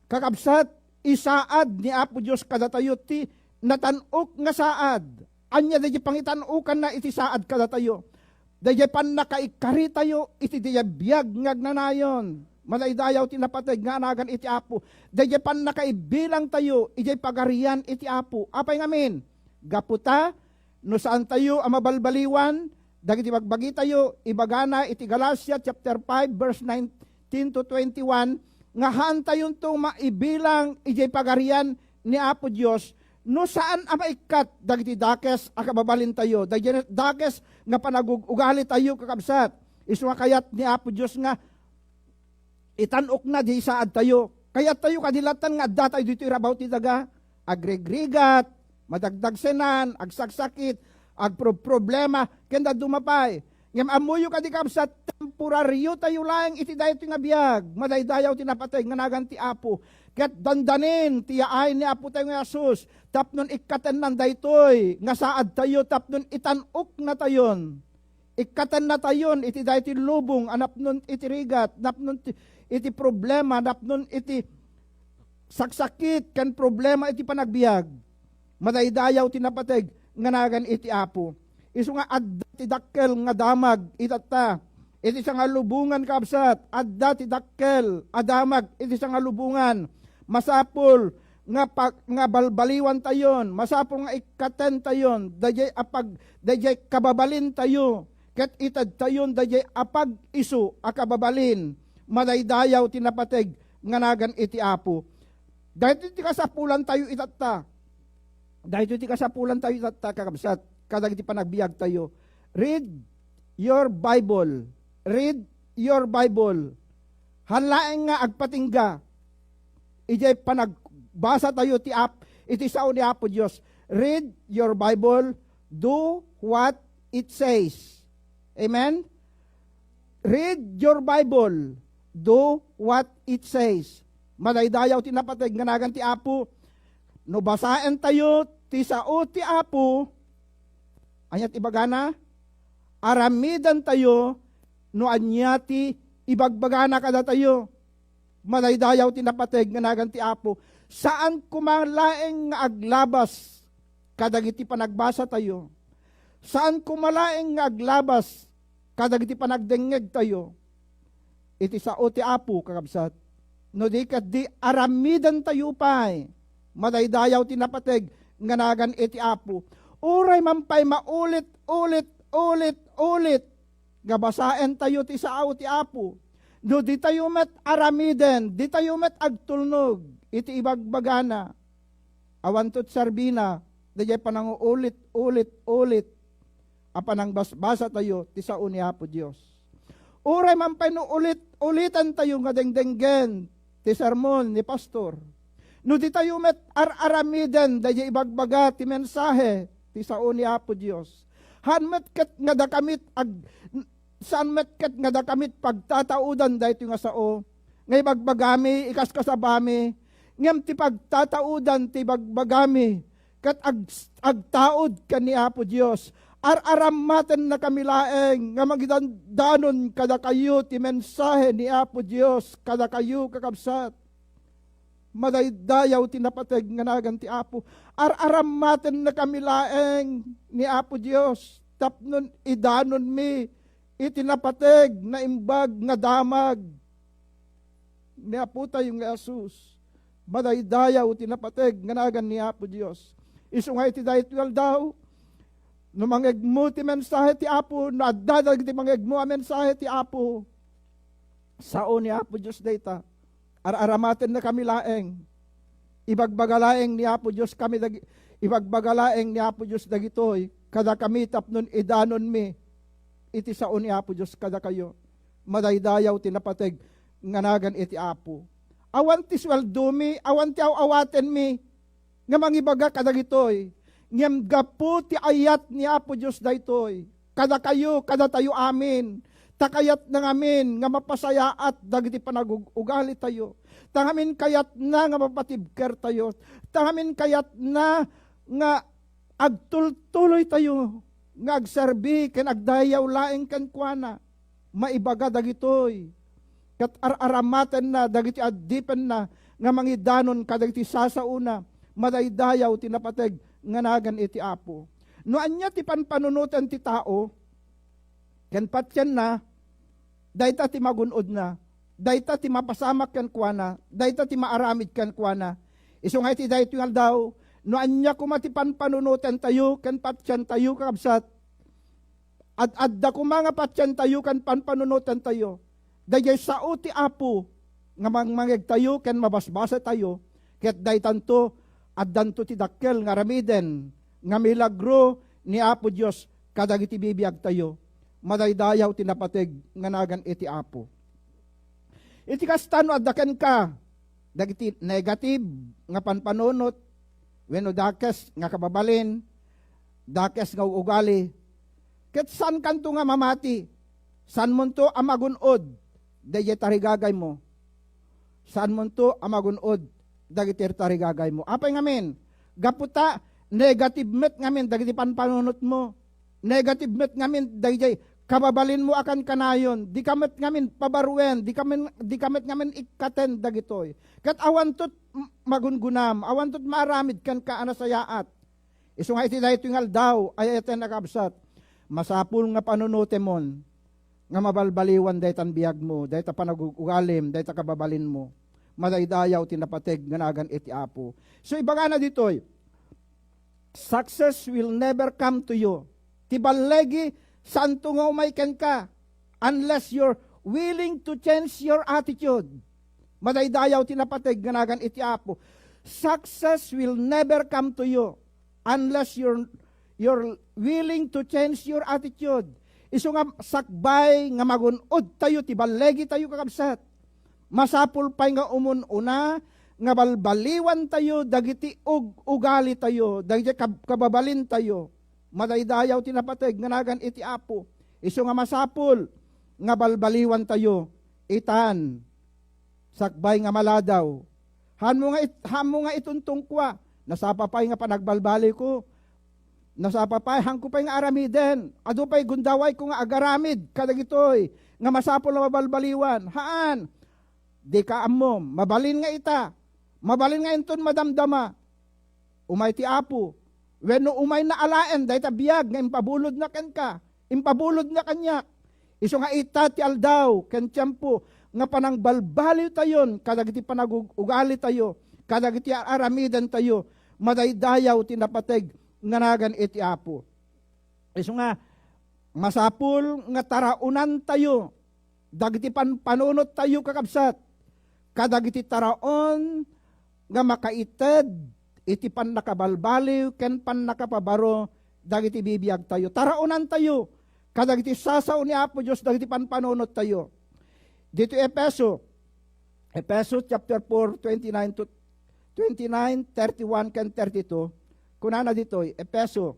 kakabsat, isaad ni Apo Dios kadatayo ti natan-ok nga saad. Ania daydiay pangitan-okanna iti saad kadatayo? Daydiay pannakaikaritayo iti daydiay biag nga agnanayon. Madaydayaw ti napateg nga nagan iti Apo. Daydiay pannakaibilangtayo idiay pagarian iti Apo. Apay ngamin? Gapu ta, no saantayo a mabalbaliwan dagiti bagbagitayo, ibagana iti Galacia chapter five, verse nineteen to twenty-one, nga haantayonto maibilang idiay pagarian ni Apo Dios no saan a maikkat dagiti dakes a kababalintayo, dagiti dakes nga panagug-ugalitayo, kakabsat. Isu nga kayat ni Apo Dios nga itan-okna di saadtayo. Kayattayo kadi lattan nga addatayo ditoy rabaw ti daga, agrigrigat, madagdagsenan, agsaksakit, agproproblema, ken dadduma pay. Ngem ammoyo kadi, kabsat, temporariotayo laeng iti daytoy nga biag. Madaydayaw ti napateg nga nagan ti Apo. Ket dandanin ti yaay ni Apotayo nga Jesus tapnon ikkatennan daytoy nga saadtayo tapnon itan-oknatayon. Ikkatennatayon iti daytoy lubong a napnon iti rigat, napnon ti, iti problema, napnon iti saksakit ken problema iti panagbiag. Madaydayaw ti napateg nga nagan iti Apo. Isu nga adda ti dakkel nga damag itatta. Iti sangalubongan, kabsat, adda ti dakkel a damag iti sangalubongan. Masapul nga pa-, nga balbaliwantayon, masapul nga ikkatentayon daydiay a pag-, daydiay kababalintayo, ket itedtayon daydiay a pag-isu a kababalin. Madaydayaw ti napateg nga nagan iti Apo. Daytoy ti kasapulantayo itatta. Daytoy ti kasapulantayo itatta, kakabsat, kadagiti panagbiagtayo. Read your Bible. Read your Bible. Haan laeng nga agpatingga idiay panagbasatayo ti Ap-, iti sao ni Apo Dios. Read your Bible. Do what it says. Amen? Read your Bible. Do what it says. Madaydayaw ti napateg nga nagan ti Apo. No basaentayo ti sao ti Apo, ania ti ibagana? Aramidantayo no ania ti ibagbagana kadatayo. Madaydayaw ti napateg nga nagan ti Apo. Saan koma laeng nga aglabas kadagiti panagbasatayo. Saan koma laeng nga aglabas kadagiti panagdengngegtayo iti sao ti Apo, kakabsat. No di ketdi, aramidantayo pay. Madaydayaw ti napateg nga nagan iti Apo. Uray man pay maulit-ulit, ulit-ulit nga basaentayo ti sao ti Apo. No ditayo met aramiden, ditayo met agtulnog iti ibagbagana, awanto ti sarbina daydiay pananguulit-ulit-ulit a panangbasbasatayo ti sao ni Apo Dios. Uray man pay no ulit-ulitantayo nga dengdenggen ti sermon ni pastor, no ditayo met ar-aramiden daydiay ibagbaga ti mensahe ti sao ni Apo Dios, haan met ket nga dakamit ag-, saan met ket nga dakamit pagtataudan daytoy nga sao nga ibagbagami, ikaskasabami, ngem ti pagtataudan ti ibagbagami ket ag-, agtaud ken ni Apo Dios. Ar-arammatennakami laeng nga mangidandanon kadakayo ti mensahe ni Apo Dios kadakayo, kakabsat. Madaydayaw ti napateg nga nagan ti Apo. Ar-arammatennakami laeng ni Apo Dios tapnon idanonmi iti napateg naimbag nga damag ni Apotayo nga Jesus. Madaydayaw ti napateg nga nagan ni Apo Dios. Isu nga iti daytoy aldaw, no mangegmo ti mensahe ti Apo, no adda dagiti mangegmo a mensahe ti Apo, sao ni Apo Dios dayta. Ar-aramatennakami laeng. Ibagbaga laeng ni Apo Dios kami dagi-, ibagbaga laeng ni Apo Dios dagitoy kadakami tapnon idanonmi iti sao ni Apo Dios kadakayo. Madaydayaw ti napateg nga nagan iti Apo. awan ti sueldomi, awan ti aw-awatenmi nga mangibaga kadagitoy. Ngem gapu ti ayat ni Apo Dios daytoy, kadakayo, kadatayo amin, ta kayatna ngamin nga mapasayaat dagiti panagug-ugalitayo, ta ngamin kayatna nga mapatibkertayo, ta ngamin kayatna nga agtultuloytayo nga agserbi ken agdayaw laeng kenkuana. Maibaga dagitoy, ket ar-aramatenna dagiti addipenna nga mangidanon kadagiti sasaona. Madaydayaw ti napateg nga nagan iti Apo. No ania ti panpanunoten ti tao ken patienna, dayta ti magun-odna, dayta ti mapasamak kenkuana, dayta ti maaramid kenkuana. Isu nga iti daytoy nga aldaw, no ania koma ti panpanunotentayo ken patientayo, kakabsat, ad-adda koma nga patientayo ken panpanunotentayo, daydiay sao ti Apo nga mangmangegtayo ken mabasbasatayo, ket daytanto, addanto ti dakkel nga aramiden nga milagro ni Apo Dios kadagiti bibiagtayo. Madaydayaw ti napateg nga nagan iti Apo. Iti kasta, no adda kenka dagiti negative nga panpanunot wenno dakes nga kababalin, dakes nga ugali, ket saankanto nga mamati, saanmonto a magun-od daydiay tarigagaymo. Saanmonto a magun-od dagiti tarigagaymo. Apay ngamin? Gapu ta negative met ngamin dagiti panpanunotmo. Negative met ngamin dagiti kababalinmo a kankanayon. Dika met ngamin pabaruen, dika men, dika met ngamin ikkaten dagitoy. Ket awanto m-, magungunam, awanto maaramid kenka a nasayaat. Isu nga iti daytoy nga aldaw, ay-ayaten a kabsat, masapul nga panunotemon nga mabalbaliwan daytan biagmo, dayta panagug-ugalim, dayta kababalinmo. Madaydayaw ti napateg nga nagan iti Apo. So, ibagana ditoy, success will never come to you. Ti balligi, saanto nga umay kenka unless you're willing to change your attitude. Madaydayaw ti napateg nga nagan iti Apo. Success will never come to you unless you're, you're willing to change your attitude. Isu nga sakbay nga magun-odtayo ti ballegitayo, kakabsat, masapul pay nga umun-una nga balbaliwantayo dagiti ug-, ugalitayo, dagiti kab-, kababalintayo. Madaydayaw ti napateg nga nagan iti Apo. Isu nga masapul nga balbaliwantayo itan sakbay nga maladaw. Hanmo nga it-, hanmo nga ituntungkua, nasapa pay nga panagbalbaliko. Nasapa pay, hanko pay nga aramiden. Adu pay gundawayko nga agaramid kadagitoy nga masapul a mabalbaliwan. Haan. Dika ammo, mabalin nga ita. Mabalin nga inton madamdama. Umay ti Apo. Wenno umayna alaen dayta biag nga impabulodna kenka, impabulodna kaniak. Isu nga ita ti aldaw ken tiempo nga panangbalbaliwtayon kadagiti panagug-ugalitayo, kadagiti ar-aramidentayo. Madaydayaw ti napateg nga nagan iti Apo. Isu nga masapul nga taraonantayo dagiti panpanunottayo, kakabsat, kadagiti taraon nga makaited iti pannakabalbaliw ken pannakapabaro dagiti bibiagtayo. Taraonantayo kadagiti sasao ni Apo Dios dagiti panpanunottayo. Ditoy Efeso, Efeso chapter four, twenty-nine to twenty-nine, thirty-one ken thirty-two, kunana ditoy, Efeso,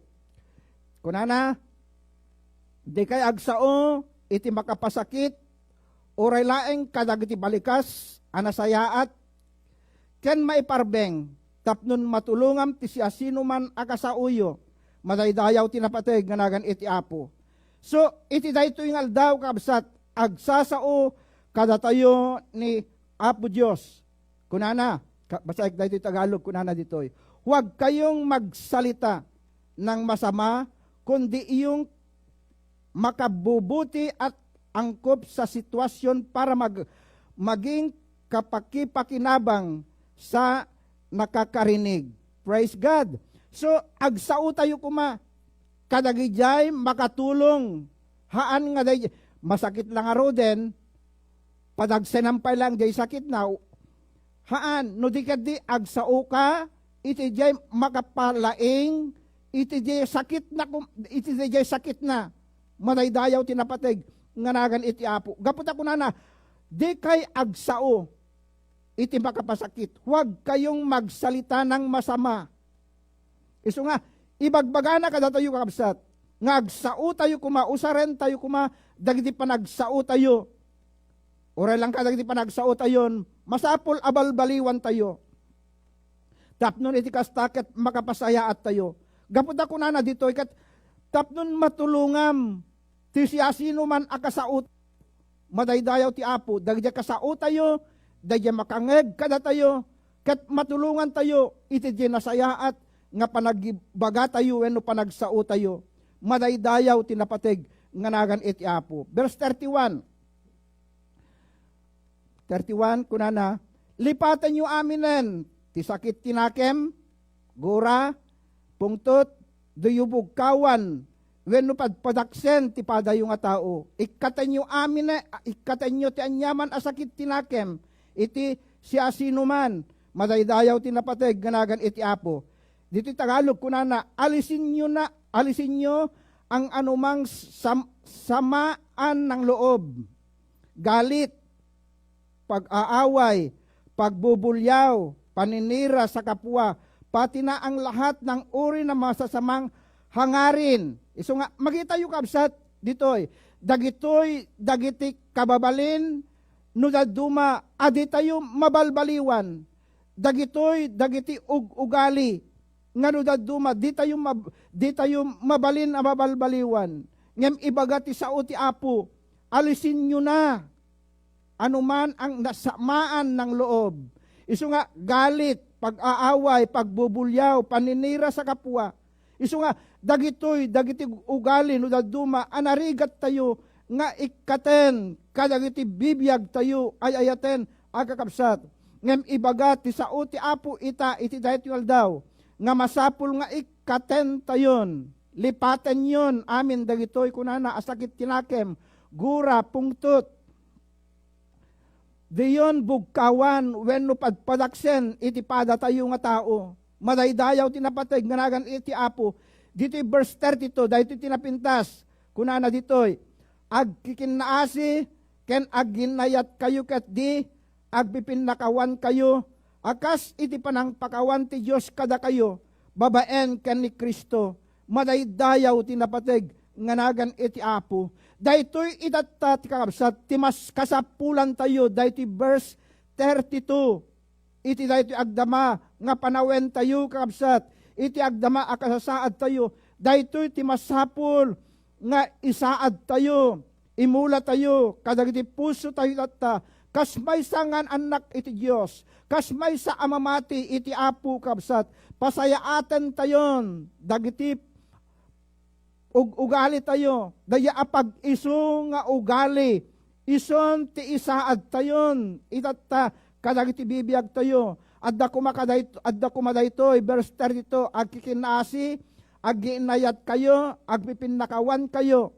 kunana, "Dikay agsao iti makapasakit, uray laeng kadagiti balikas a nasayaat ken maiparbeng, tapno matulongam ti siasinoman a kasaoyo." Madaydayaw ti napateg nga nagan iti Apo. So, iti daytoy nga aldaw, kabsat, agsasao kadatayo ni Apo Dios. Kunana, ka-, basaek daytoy Tagalog, kunana ditoy, "Huwag kayong magsalita ng masama, kundi iyong makabubuti at angkop sa sitwasyon para mag-, maging kapakipakinabang sa nakakarinig." Praise God. So, agsao tayo kuma kadagijay makatulong. Haan nga day, masakit lang a ruden, padagsenan pay lang jay sakitna. Haan, no di kadi, agsaoka iti jay makapalaing iti jay sakitna, kum-, iti jay sakitna. Madaydayaw ti napateg nga nagan iti Apo. Gapu ta kunana, "Dikay agsao." iti makapasakit. Huwag kayong magsalita ng masama. Isu nga, ibagbagana kadatayo, kakabsat, nga agsaotayo koma, usarentayo koma dagiti panagsaotayo. Uray lang kadagiti panagsaotayon, masapul a balbaliwantayo. Tapno iti kasta ket makapasayaat tayo. Gapu ta kunana ditoy ket, tapno matulongam ti siasinoman a kasaot, madaydayaw ti Apo, dagiti kasaotayo, dagiti makangeg kadatayo, ket matulongantayo iti di nasayaat nga panagbagatayo wenno panagsaotayo. Madaydayaw ti napateg nga nagan iti Apo. Verse thirty-one. Thirty-one, kunana, "Lipatenyo aminen ti sakit ti nakem, gura, pungtot, diyo bugkawan, wenno padpadaksen ti padayo nga tao. Ikkatenyo amine, ikkatenyo ti aniaman a sakit ti nakem iti siasinoman." Madaydayaw ti napateg nga nagan iti Apo. Ditoy Tagalog, kunana, "Alisinyo na, alisinyo ang anumang sam-, samaan ng loob." Galit, pag-aaway, pagbubulyaw, paninira sa kapwa, pati na ang lahat ng uri ng masasamang hangarin. Isu nga, makitayo, kabsat, ditoy. Dagitoy, dagiti kababalin, no dadduma, a ditayo mabalbaliwan. Dagitoy, dagiti ug-ugali, nga no dadduma, ditayo mab-, ditayo mabalin a mabalbaliwan. Ngem ibaga ti sao ti Apo, "Alisinyo na." Anuman ang nasamaan ng loob. Isu nga galit, pag-aaway, pagbubulyaw, paninira sa kapwa. Isu nga dagitoy, dagiti ugali no dadduma a narigattayo nga ikkaten kadagiti bibiagtayo, ay-ayaten a kakabsat. Ngem ibaga ti sao ti Apo ita iti daytoy nga aldaw nga masapul nga ikkatentayon. Lipatenyon amin dagitoy, kunana, a sakit ti nakem, gura, pungtot. Diyon bugkawan wenno padpadaksen iti padatayo nga tao. Madaydayaw ti napateg nga nagan iti Apo. Ditoy verse thirty-two, daytoy ti napintas. Kunana ditoy, "Agkikinnaasi ken agginnayatkayo ketdi agpipinnakawankayo a kas iti panangpakawan ti Dios kadakayo babaen ken ni Cristo." Madaydayaw ti napateg nga nagan iti Apo. Daytoy itatta ti kakabsat ti mas kasapulantayo, daytoy verse thirty-two. Iti daytoy agdama nga panawentayo, kakabsat, iti agdama a kasasaadtayo, daytoy ti masapul nga isaadtayo, imulatayo kadagiti pusotayo tatta, kas maysa nga annak iti Dios, kas maysa a mamati iti Apo, kabsat, pasayaatentayon dagiti ug-ugalitayo, dayta a pag-isu nga ugali, ison ti isaadtayon itatta kadagiti bibiagtayo. Adda koma kaday-, adda koma daytoy, verse thirty-two, "Agkikinnaasi, agginnayatkayo, agpipinnakawankayo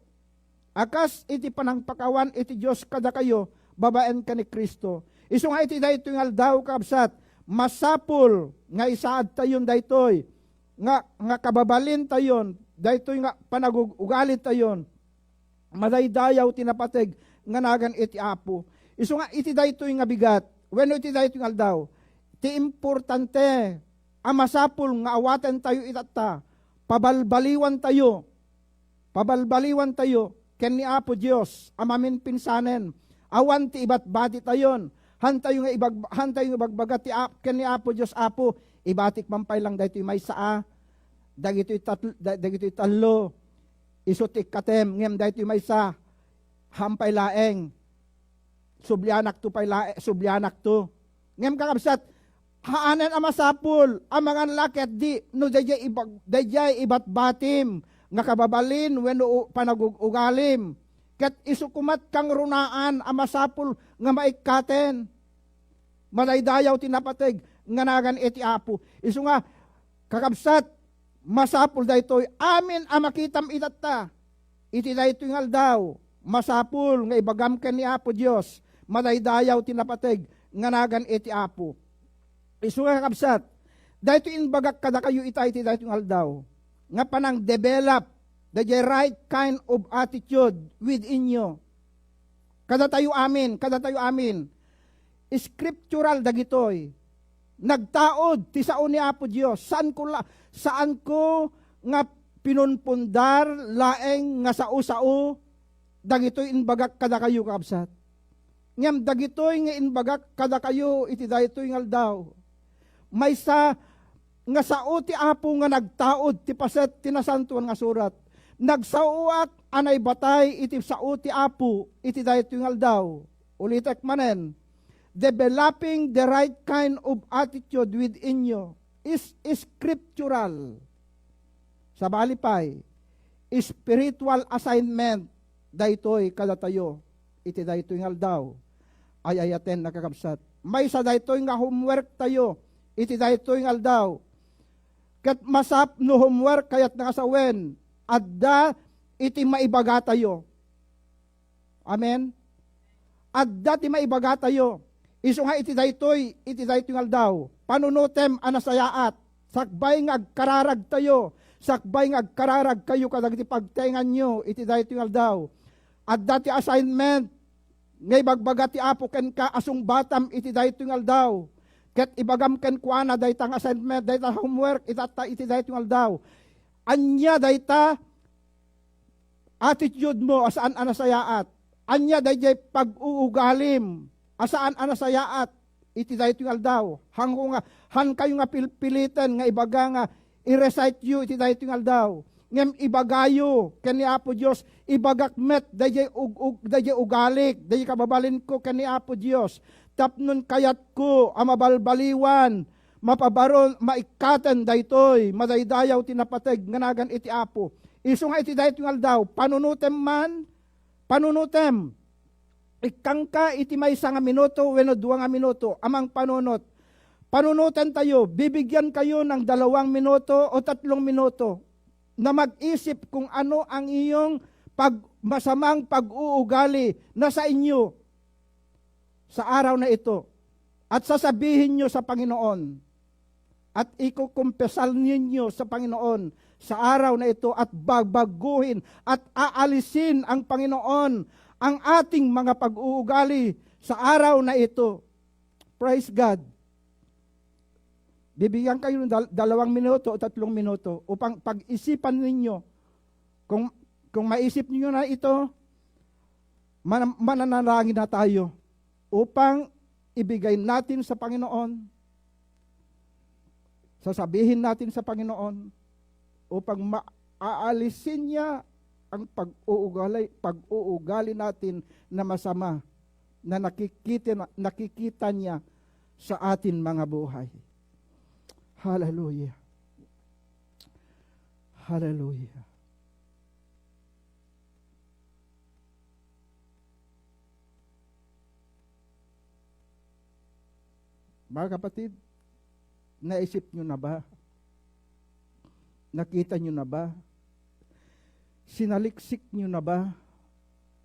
a kas iti panangpakawan iti Dios kadakayo babaen ken ni Cristo." Isu nga iti daytoy nga aldaw, kabsat, masapul nga isaadtayon daytoy nga, nga kababalintayon, daytoy nga panagug-ugalitayon, madaydayaw ti napateg nga nagan iti Apo. Isu nga iti daytoy nga bigat, wenno iti daytoy nga aldaw, ti importante a masapul nga awatentayo itatta, pabalbaliwantayo, pabalbaliwantayo ken ni Apo Dios a maminpinsanen. Awan ti ibatbatitayon. Hantayo nga ibag-, hantayo nga ibagbaga ti Ap-, ken ni Apo Dios, "Apo, ibatik man pay lang daytoy maysa a, dagitoy tat-, da-, dagitoy tallo, isu ti ikkatem, ngem daytoy maysa, hampay laeng. Sublianakto pay lae-, sublianakto." Ngem, kakabsat, haanen a masapul a mangan la ketdi no daydiay ibag-, daydiay ibatbatim nga kababalin wenno u-, panagug-ugalim. Ket isu komat kangrunaan a masapul nga maikkaten. Madaydayaw ti napateg nga nagan iti Apo. Isu nga, kakabsat, masapul daytoy amin a makitam itatta. Iti daytoy nga aldaw, masapul nga ibagam ken ni Apo Dios, madaydayaw ti napateg nga nagan iti Apo. Isu nga, kakabsat, daytoy imbagak kadakayo ita iti daytoy nga aldaw, nga panang-develop the right kind of attitude within you. Kadatayo amin, kadatayo amin. Scriptural dagitoy. Nagtaud ti sao ni Apo Dios. Saanko la, saanko nga pinunpundar laeng nga sao-sao dagitoy imbagak kadakayo, kakabsat. Ngem dagitoy nga imbagak kadakayo iti daytoy nga aldaw, maysa nga sao ti Apo nga nagtaud ti paset ti Nasantoan nga Surat. Nagsaoak a naibatay iti sao ti Apo iti daytoy nga aldaw. Ulitek manen, developing the right kind of attitude within you is scriptural. Sabali pay, spiritual assignment daytoy kadatayo iti daytoy nga aldaw. Ay-ayaten, kakabsat. Maysa daytoy nga homework tayo iti daytoy nga aldaw. Ket masapno homework kayatna nga sawen, adda iti maibagatayo. Amen? Adda ti maibagatayo. Isu nga iti daytoy, iti daytoy nga aldaw, panunutem a nasayaat, sakbay nga agkararagtayo, sakbay nga agkararagkayo kadagiti pagtaenganyo iti daytoy nga aldaw. Adda ti assignment nga ibagbaga ti Apo kenka a sungbatam iti daytoy nga aldaw. Ket ibagam kenkuana dayta nga assignment, dayta homework, itatta iti daytoy nga aldaw. Ania dayta attitude mo a saan a nasayaat? Ania daydiay pag-uugalim a saan a nasayaat iti daytoy nga aldaw? Hanko nga, hankayo nga pilpiliten nga ibaga nga i-recite yo iti daytoy nga aldaw. Ngem ibagayo ken ni Apo Dios, ibagak met daydiay ug-, ug-, daydiay ugalik, daydiay kababalinko ken ni Apo Dios. Tapnon kayatko a mabalbaliwan, mapabaron, maikkaten daytoy madaydayaw ti napateg nga nagan iti Apo. Isu nga iti daytoy nga aldaw, panunutem man, panunutem. Ikkangka iti maysa nga minuto wenno dua nga minuto a mangpanunot. Panunotentayo, bibigyan kayo ng dalawang minuto o tatlong minuto na mag-isip kung ano ang iyong pag-, masamang pag-uugali na sa inyo sa araw na ito, at sasabihin niyo sa Panginoon, at ikukumpesal ninyo sa Panginoon sa araw na ito, at babaguhin at aalisin ang Panginoon ang ating mga pag-uugali sa araw na ito. Praise God. Bibigyan kayo ng dal-, dalawang minuto o tatlong minuto upang pag-isipan ninyo. Kung, kung maisip niyo na ito, man-, mananalangin na tayo upang ibigay natin sa Panginoon, sasabihin natin sa Panginoon, upang maaalisin niya ang pag-uugali, pag-uugali natin na masama na nakikita, nakikita niya sa atin mga buhay. Hallelujah. Hallelujah. Mga kapatid, naisip nyo na ba? Nakita nyo na ba? Sinaliksik nyo na ba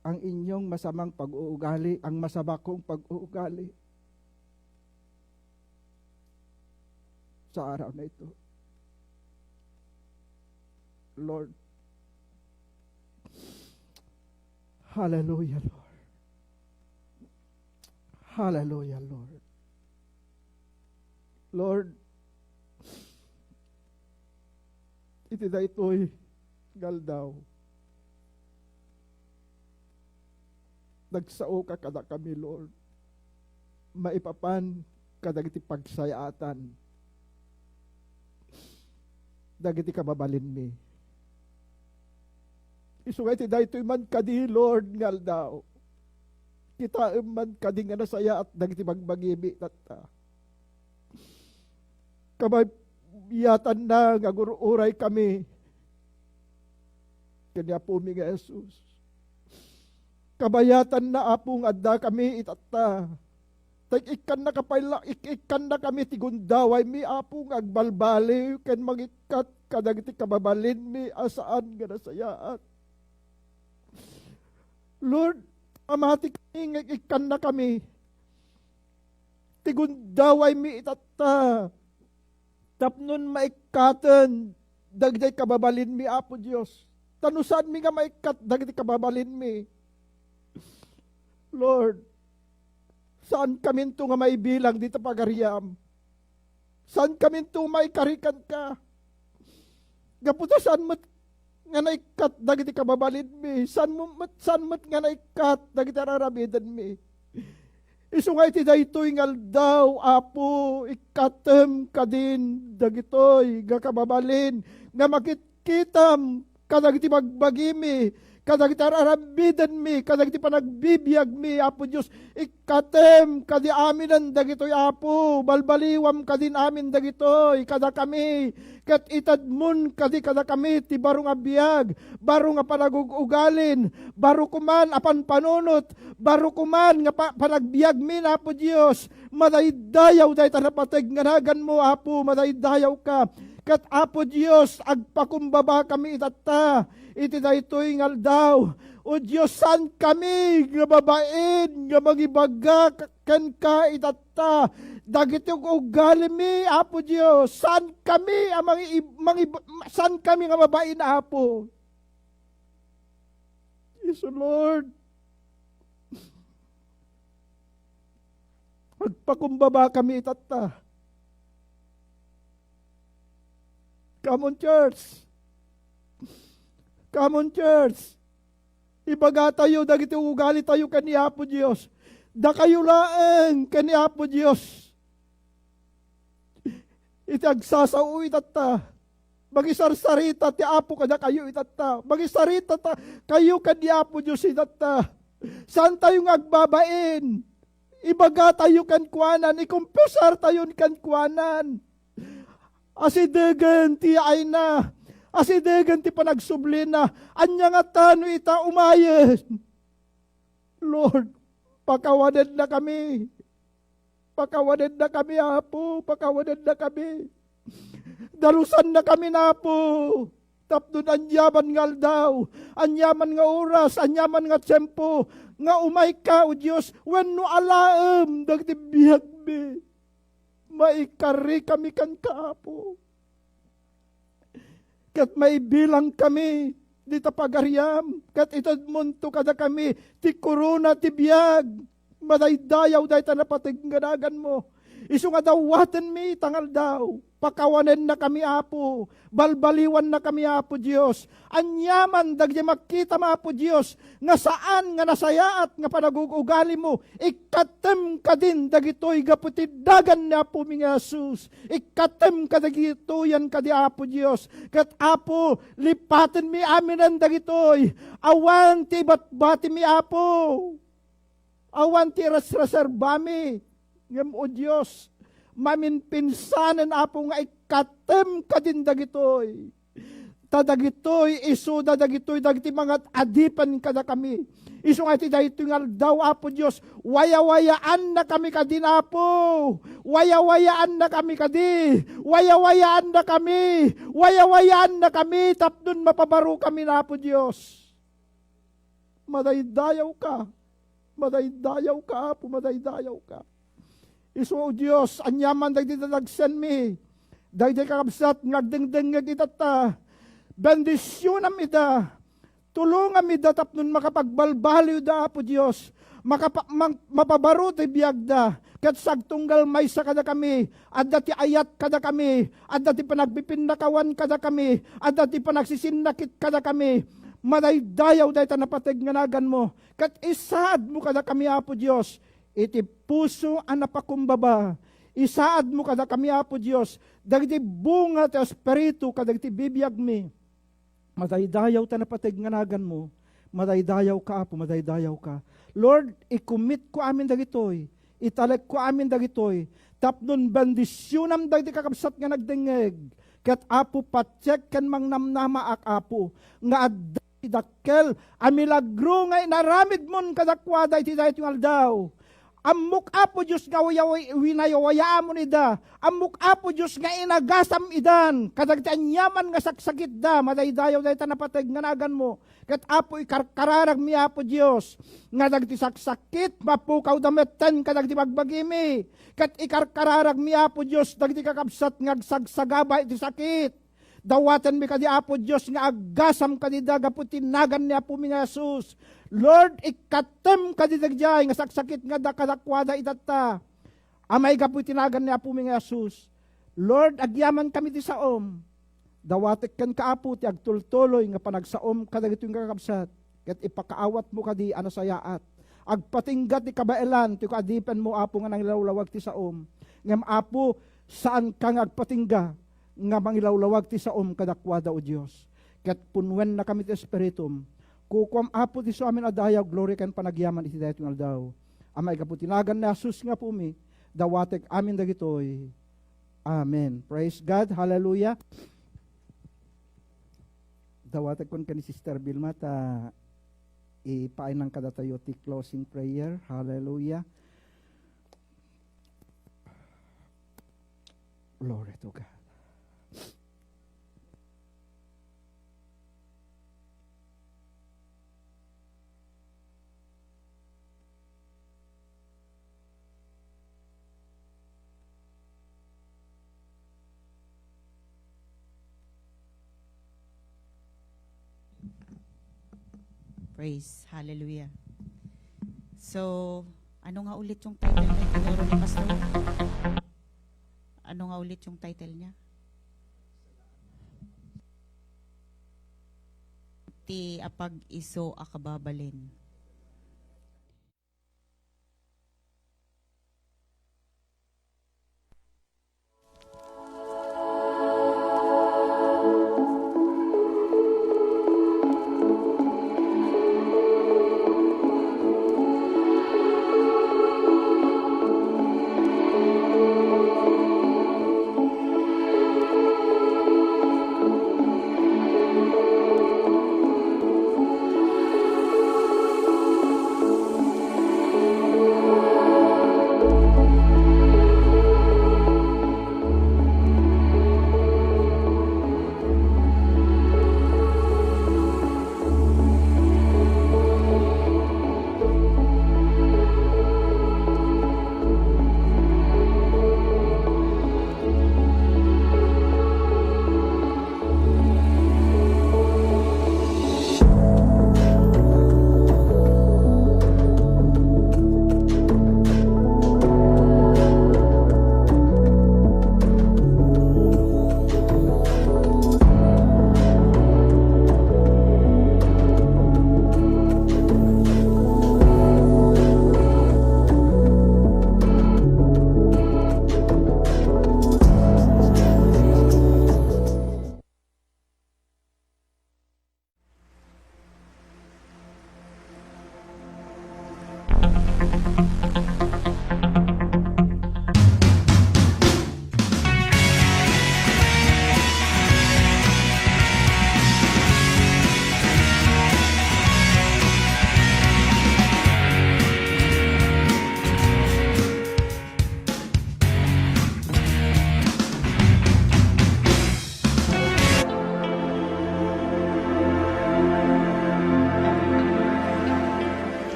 ang inyong masamang pag-uugali, ang masama kong pag-uugali? Sa araw na ito, Lord, hallelujah, Lord. Hallelujah, Lord. Lord, iti daytoy nga aldaw, nagsaoka kadakami, Lord, maipapan kadagiti pagsayaatan dagiti kababalinmi. Isu nga iti daytoy man kadi, Lord, nga aldaw, kitaem man kadi nga nasayaat dagiti bagbagimi tatta. Kabayatanna nga agur-uray kami ken ni Apomi nga Jesus. Kabayatanna, Apo, nga adda kami itatta. Ta ik-, ikkannaka pay la-, ik-, ikkannakami ti gundawaymi, Apo, nga agbalbaliw ken mangikkat kadagiti kababalinmi a saan nga nasayaat. Lord, amati kami nga ik-, ikkannakami ti gundawaymi itatta. Tapnon maikkaten dagiti kababalinmi, Apo Dios. Ta no saanmi nga maikkat dagiti kababalinmi, Lord, Saankaminto nga maibilang dita pagariam. Saankaminto maikari kenka. Gapu ta saan met nga naikkat dagiti kababalinmi. Saan mo met, saan met nga naikkat dagiti ar-aramidenmi. Isu nga iti daytoy nga aldaw, Apo, ikkatem kadin dagitoy nga kababalin nga makitkitam kadagiti bagbagimi, kadagiti ar-aramidenmi, kadagiti panagbibiagmi, Apo Dios, ikkatem kadi aminen dagitoy, Apo, balbaliwam kadin amin dagitoy kadakami, ket itedmon kadi kadakami ti baro nga biag, baro nga panagug-ugalin, baro koman a panpanunot, baro koman nga pa-, panagbiagmi, Apo Dios, madaydayaw dayta napateg nga naganmo, Apo, madaydayawka. Ket, Apo Dios, agpakumbabakami itatta iti daytoy nga aldaw. O Dios, saankami nga babain nga mangibaga ka-, kenka itatta dagiti ug-ugalimi, Apo Dios. Saankami a mangi-, mangi-, saankami nga babain, Apo. Yes, Lord. Agpakumbaba kami itatta. Come on, church. Come on, church. Ibagatayo dagiti ugalitayo ken ni Apo Dios. Dakayo laeng ken ni Apo Dios. Iti agsasao itatta, mangisarsarita ti Apo kadakayo itatta. Mangisaritata kayo ken ni Apo Dios itatta. Saantayo nga agbabain. Ibagatayo kenkuanan, ikumpisartayon kenkuanan. Asidegen ti yaayna. Asidegen ti panagsublina. Ania ngata no ita umayen? Lord, pakawanenna kami. Pakawanenna kami, Apo, pakawanenna kami. Dalusanna kami, Apo. Tapno aniaman nga aldaw, aniaman nga oras, aniaman nga tiempo, nga umayka, O Dios, wenno alaem dagiti biagmi. Maikari kami kenka, Apo. Ket maibilang kami dita pagariam, ket itedmonto kadakami ti korona ti biag. Madaydayaw dayta napateg nga naganmo. Isu nga dawatenmi ita nga aldaw. Pakawanenna kami, Apo. Balbaliwanna kami, Apo Dios. Aniaman dagiti makkitam, Apo Dios, nga saan nga nasayaat nga panagug-ugalimo, ikkatem kadin dagitoy gapu ti dagan ni Apomi nga Jesus. Ikkatem kadagitoyan kadi, Apo Dios. Ket, Apo, lipatenmi aminen dagitoy. Awan ti ibatbatimi, Apo. Awan ti resreserbami. Ngem, O Dios, maminpinsanen, Apo, nga ikkatem kadin dagitoy. Ta dagitoy, isuda dagitoy dagiti mangad-adipen kadakami. Isu nga iti daytoy nga aldaw, Apo Dios, wayawayaannakami kadin, Apo. Wayawayaannakami kadi. Wayawayaannakami. Wayawayaannakami tapno mapabarokamin, Apo Dios. Madaydayawka. Madaydayawka, Apo, madaydayawka. Isu, O Dios, aniaman dagiti dadagsenmi, dagiti kakabsat nga agdengdengngeg itatta, bendisionam ida, tulongam ida tapno makapagbalbaliwda, Apo Dios, makapa-, mang-, mapabaro ti biagda, ket sagtunggal maysa kadakami, adda ti ayat kadakami, adda ti panagpipinnakawan kadakami, adda ti panagsisinnakit kadakami. Madaydayaw dayta napateg nga naganmo, ket isaadmo kadakami, Apo Dios, iti puso a napakumbaba. Isaadmo kadakami, Apo Dios, dagiti bunga ti Espiritu kadagiti bibiagmi. Madaydayaw ta napateg nga naganmo. Madaydayawka, Apo, madaydayawka. Lord, ikummitko amin dagitoy. Italekko amin dagitoy. Tapno bendisionam dagiti kakabsat nga nagdengngeg. Ket, Apo, patiek ken mangnamnamaak, Apo, nga adda ti dakkel a milagro nga inaramidmon kadakuada iti daytoy nga aldaw. Ammok, Apo Dios, nga wayaway-, winayawayaamon ida. Ammok, Apo Dios, nga inagasam idan kadagiti aniaman nga saksakitda. Madaydayaw dayta napateg nga naganmo. Ket, Apo, ikarkararagmi, Apo Dios, nga dagiti saksakit, mapukawda metten kadagiti bagbagimi. Ket ikarkararagmi, Apo Dios, dagiti kakabsat nga agsagsagaba iti sakit. Dawatenmi kadi, Apo Dios, nga aggasam kadida gapu ti nagan ni Apomi nga Jesus. Lord, ikkatem kadi dagijay nga saksakit nga da kadakuada itatta. Amay gapu iti nagan ni Apomi nga Jesus. Lord, agyamankami ti saom. Dawatek kenka, Apo, ti agtultuloy nga panagsaom kadagitoy nga kakabsat, ket ipakaawatmo kadi a nasayaat. Agpatingga ti kabaelan ti kaadipenmo, Apo, nga nangilawlawag ti saom. Ngem, Apo, saanka nga agpatingga nga mangilawlawag ti saom kadakuada, O Dios. Ket punnuennakami ti Espiritum. Kukuam, Apo, ti suamin a dayaw, gloria ken panagyaman iti daytoy nga aldaw. Amay gapu ti nagan ni Jesus nga Apomi, dawatek amin dagitoy. Amen. Praise God. Hallelujah. Dawatek kon ken ni Sister Vilma ta ipaaynan kadatayo ti closing prayer. Hallelujah. Glory to God. Praise. Hallelujah. So, ano nga ulit yung title ni Pastor? Ano nga ulit yung title niya? Ti apag-isu a kababalin.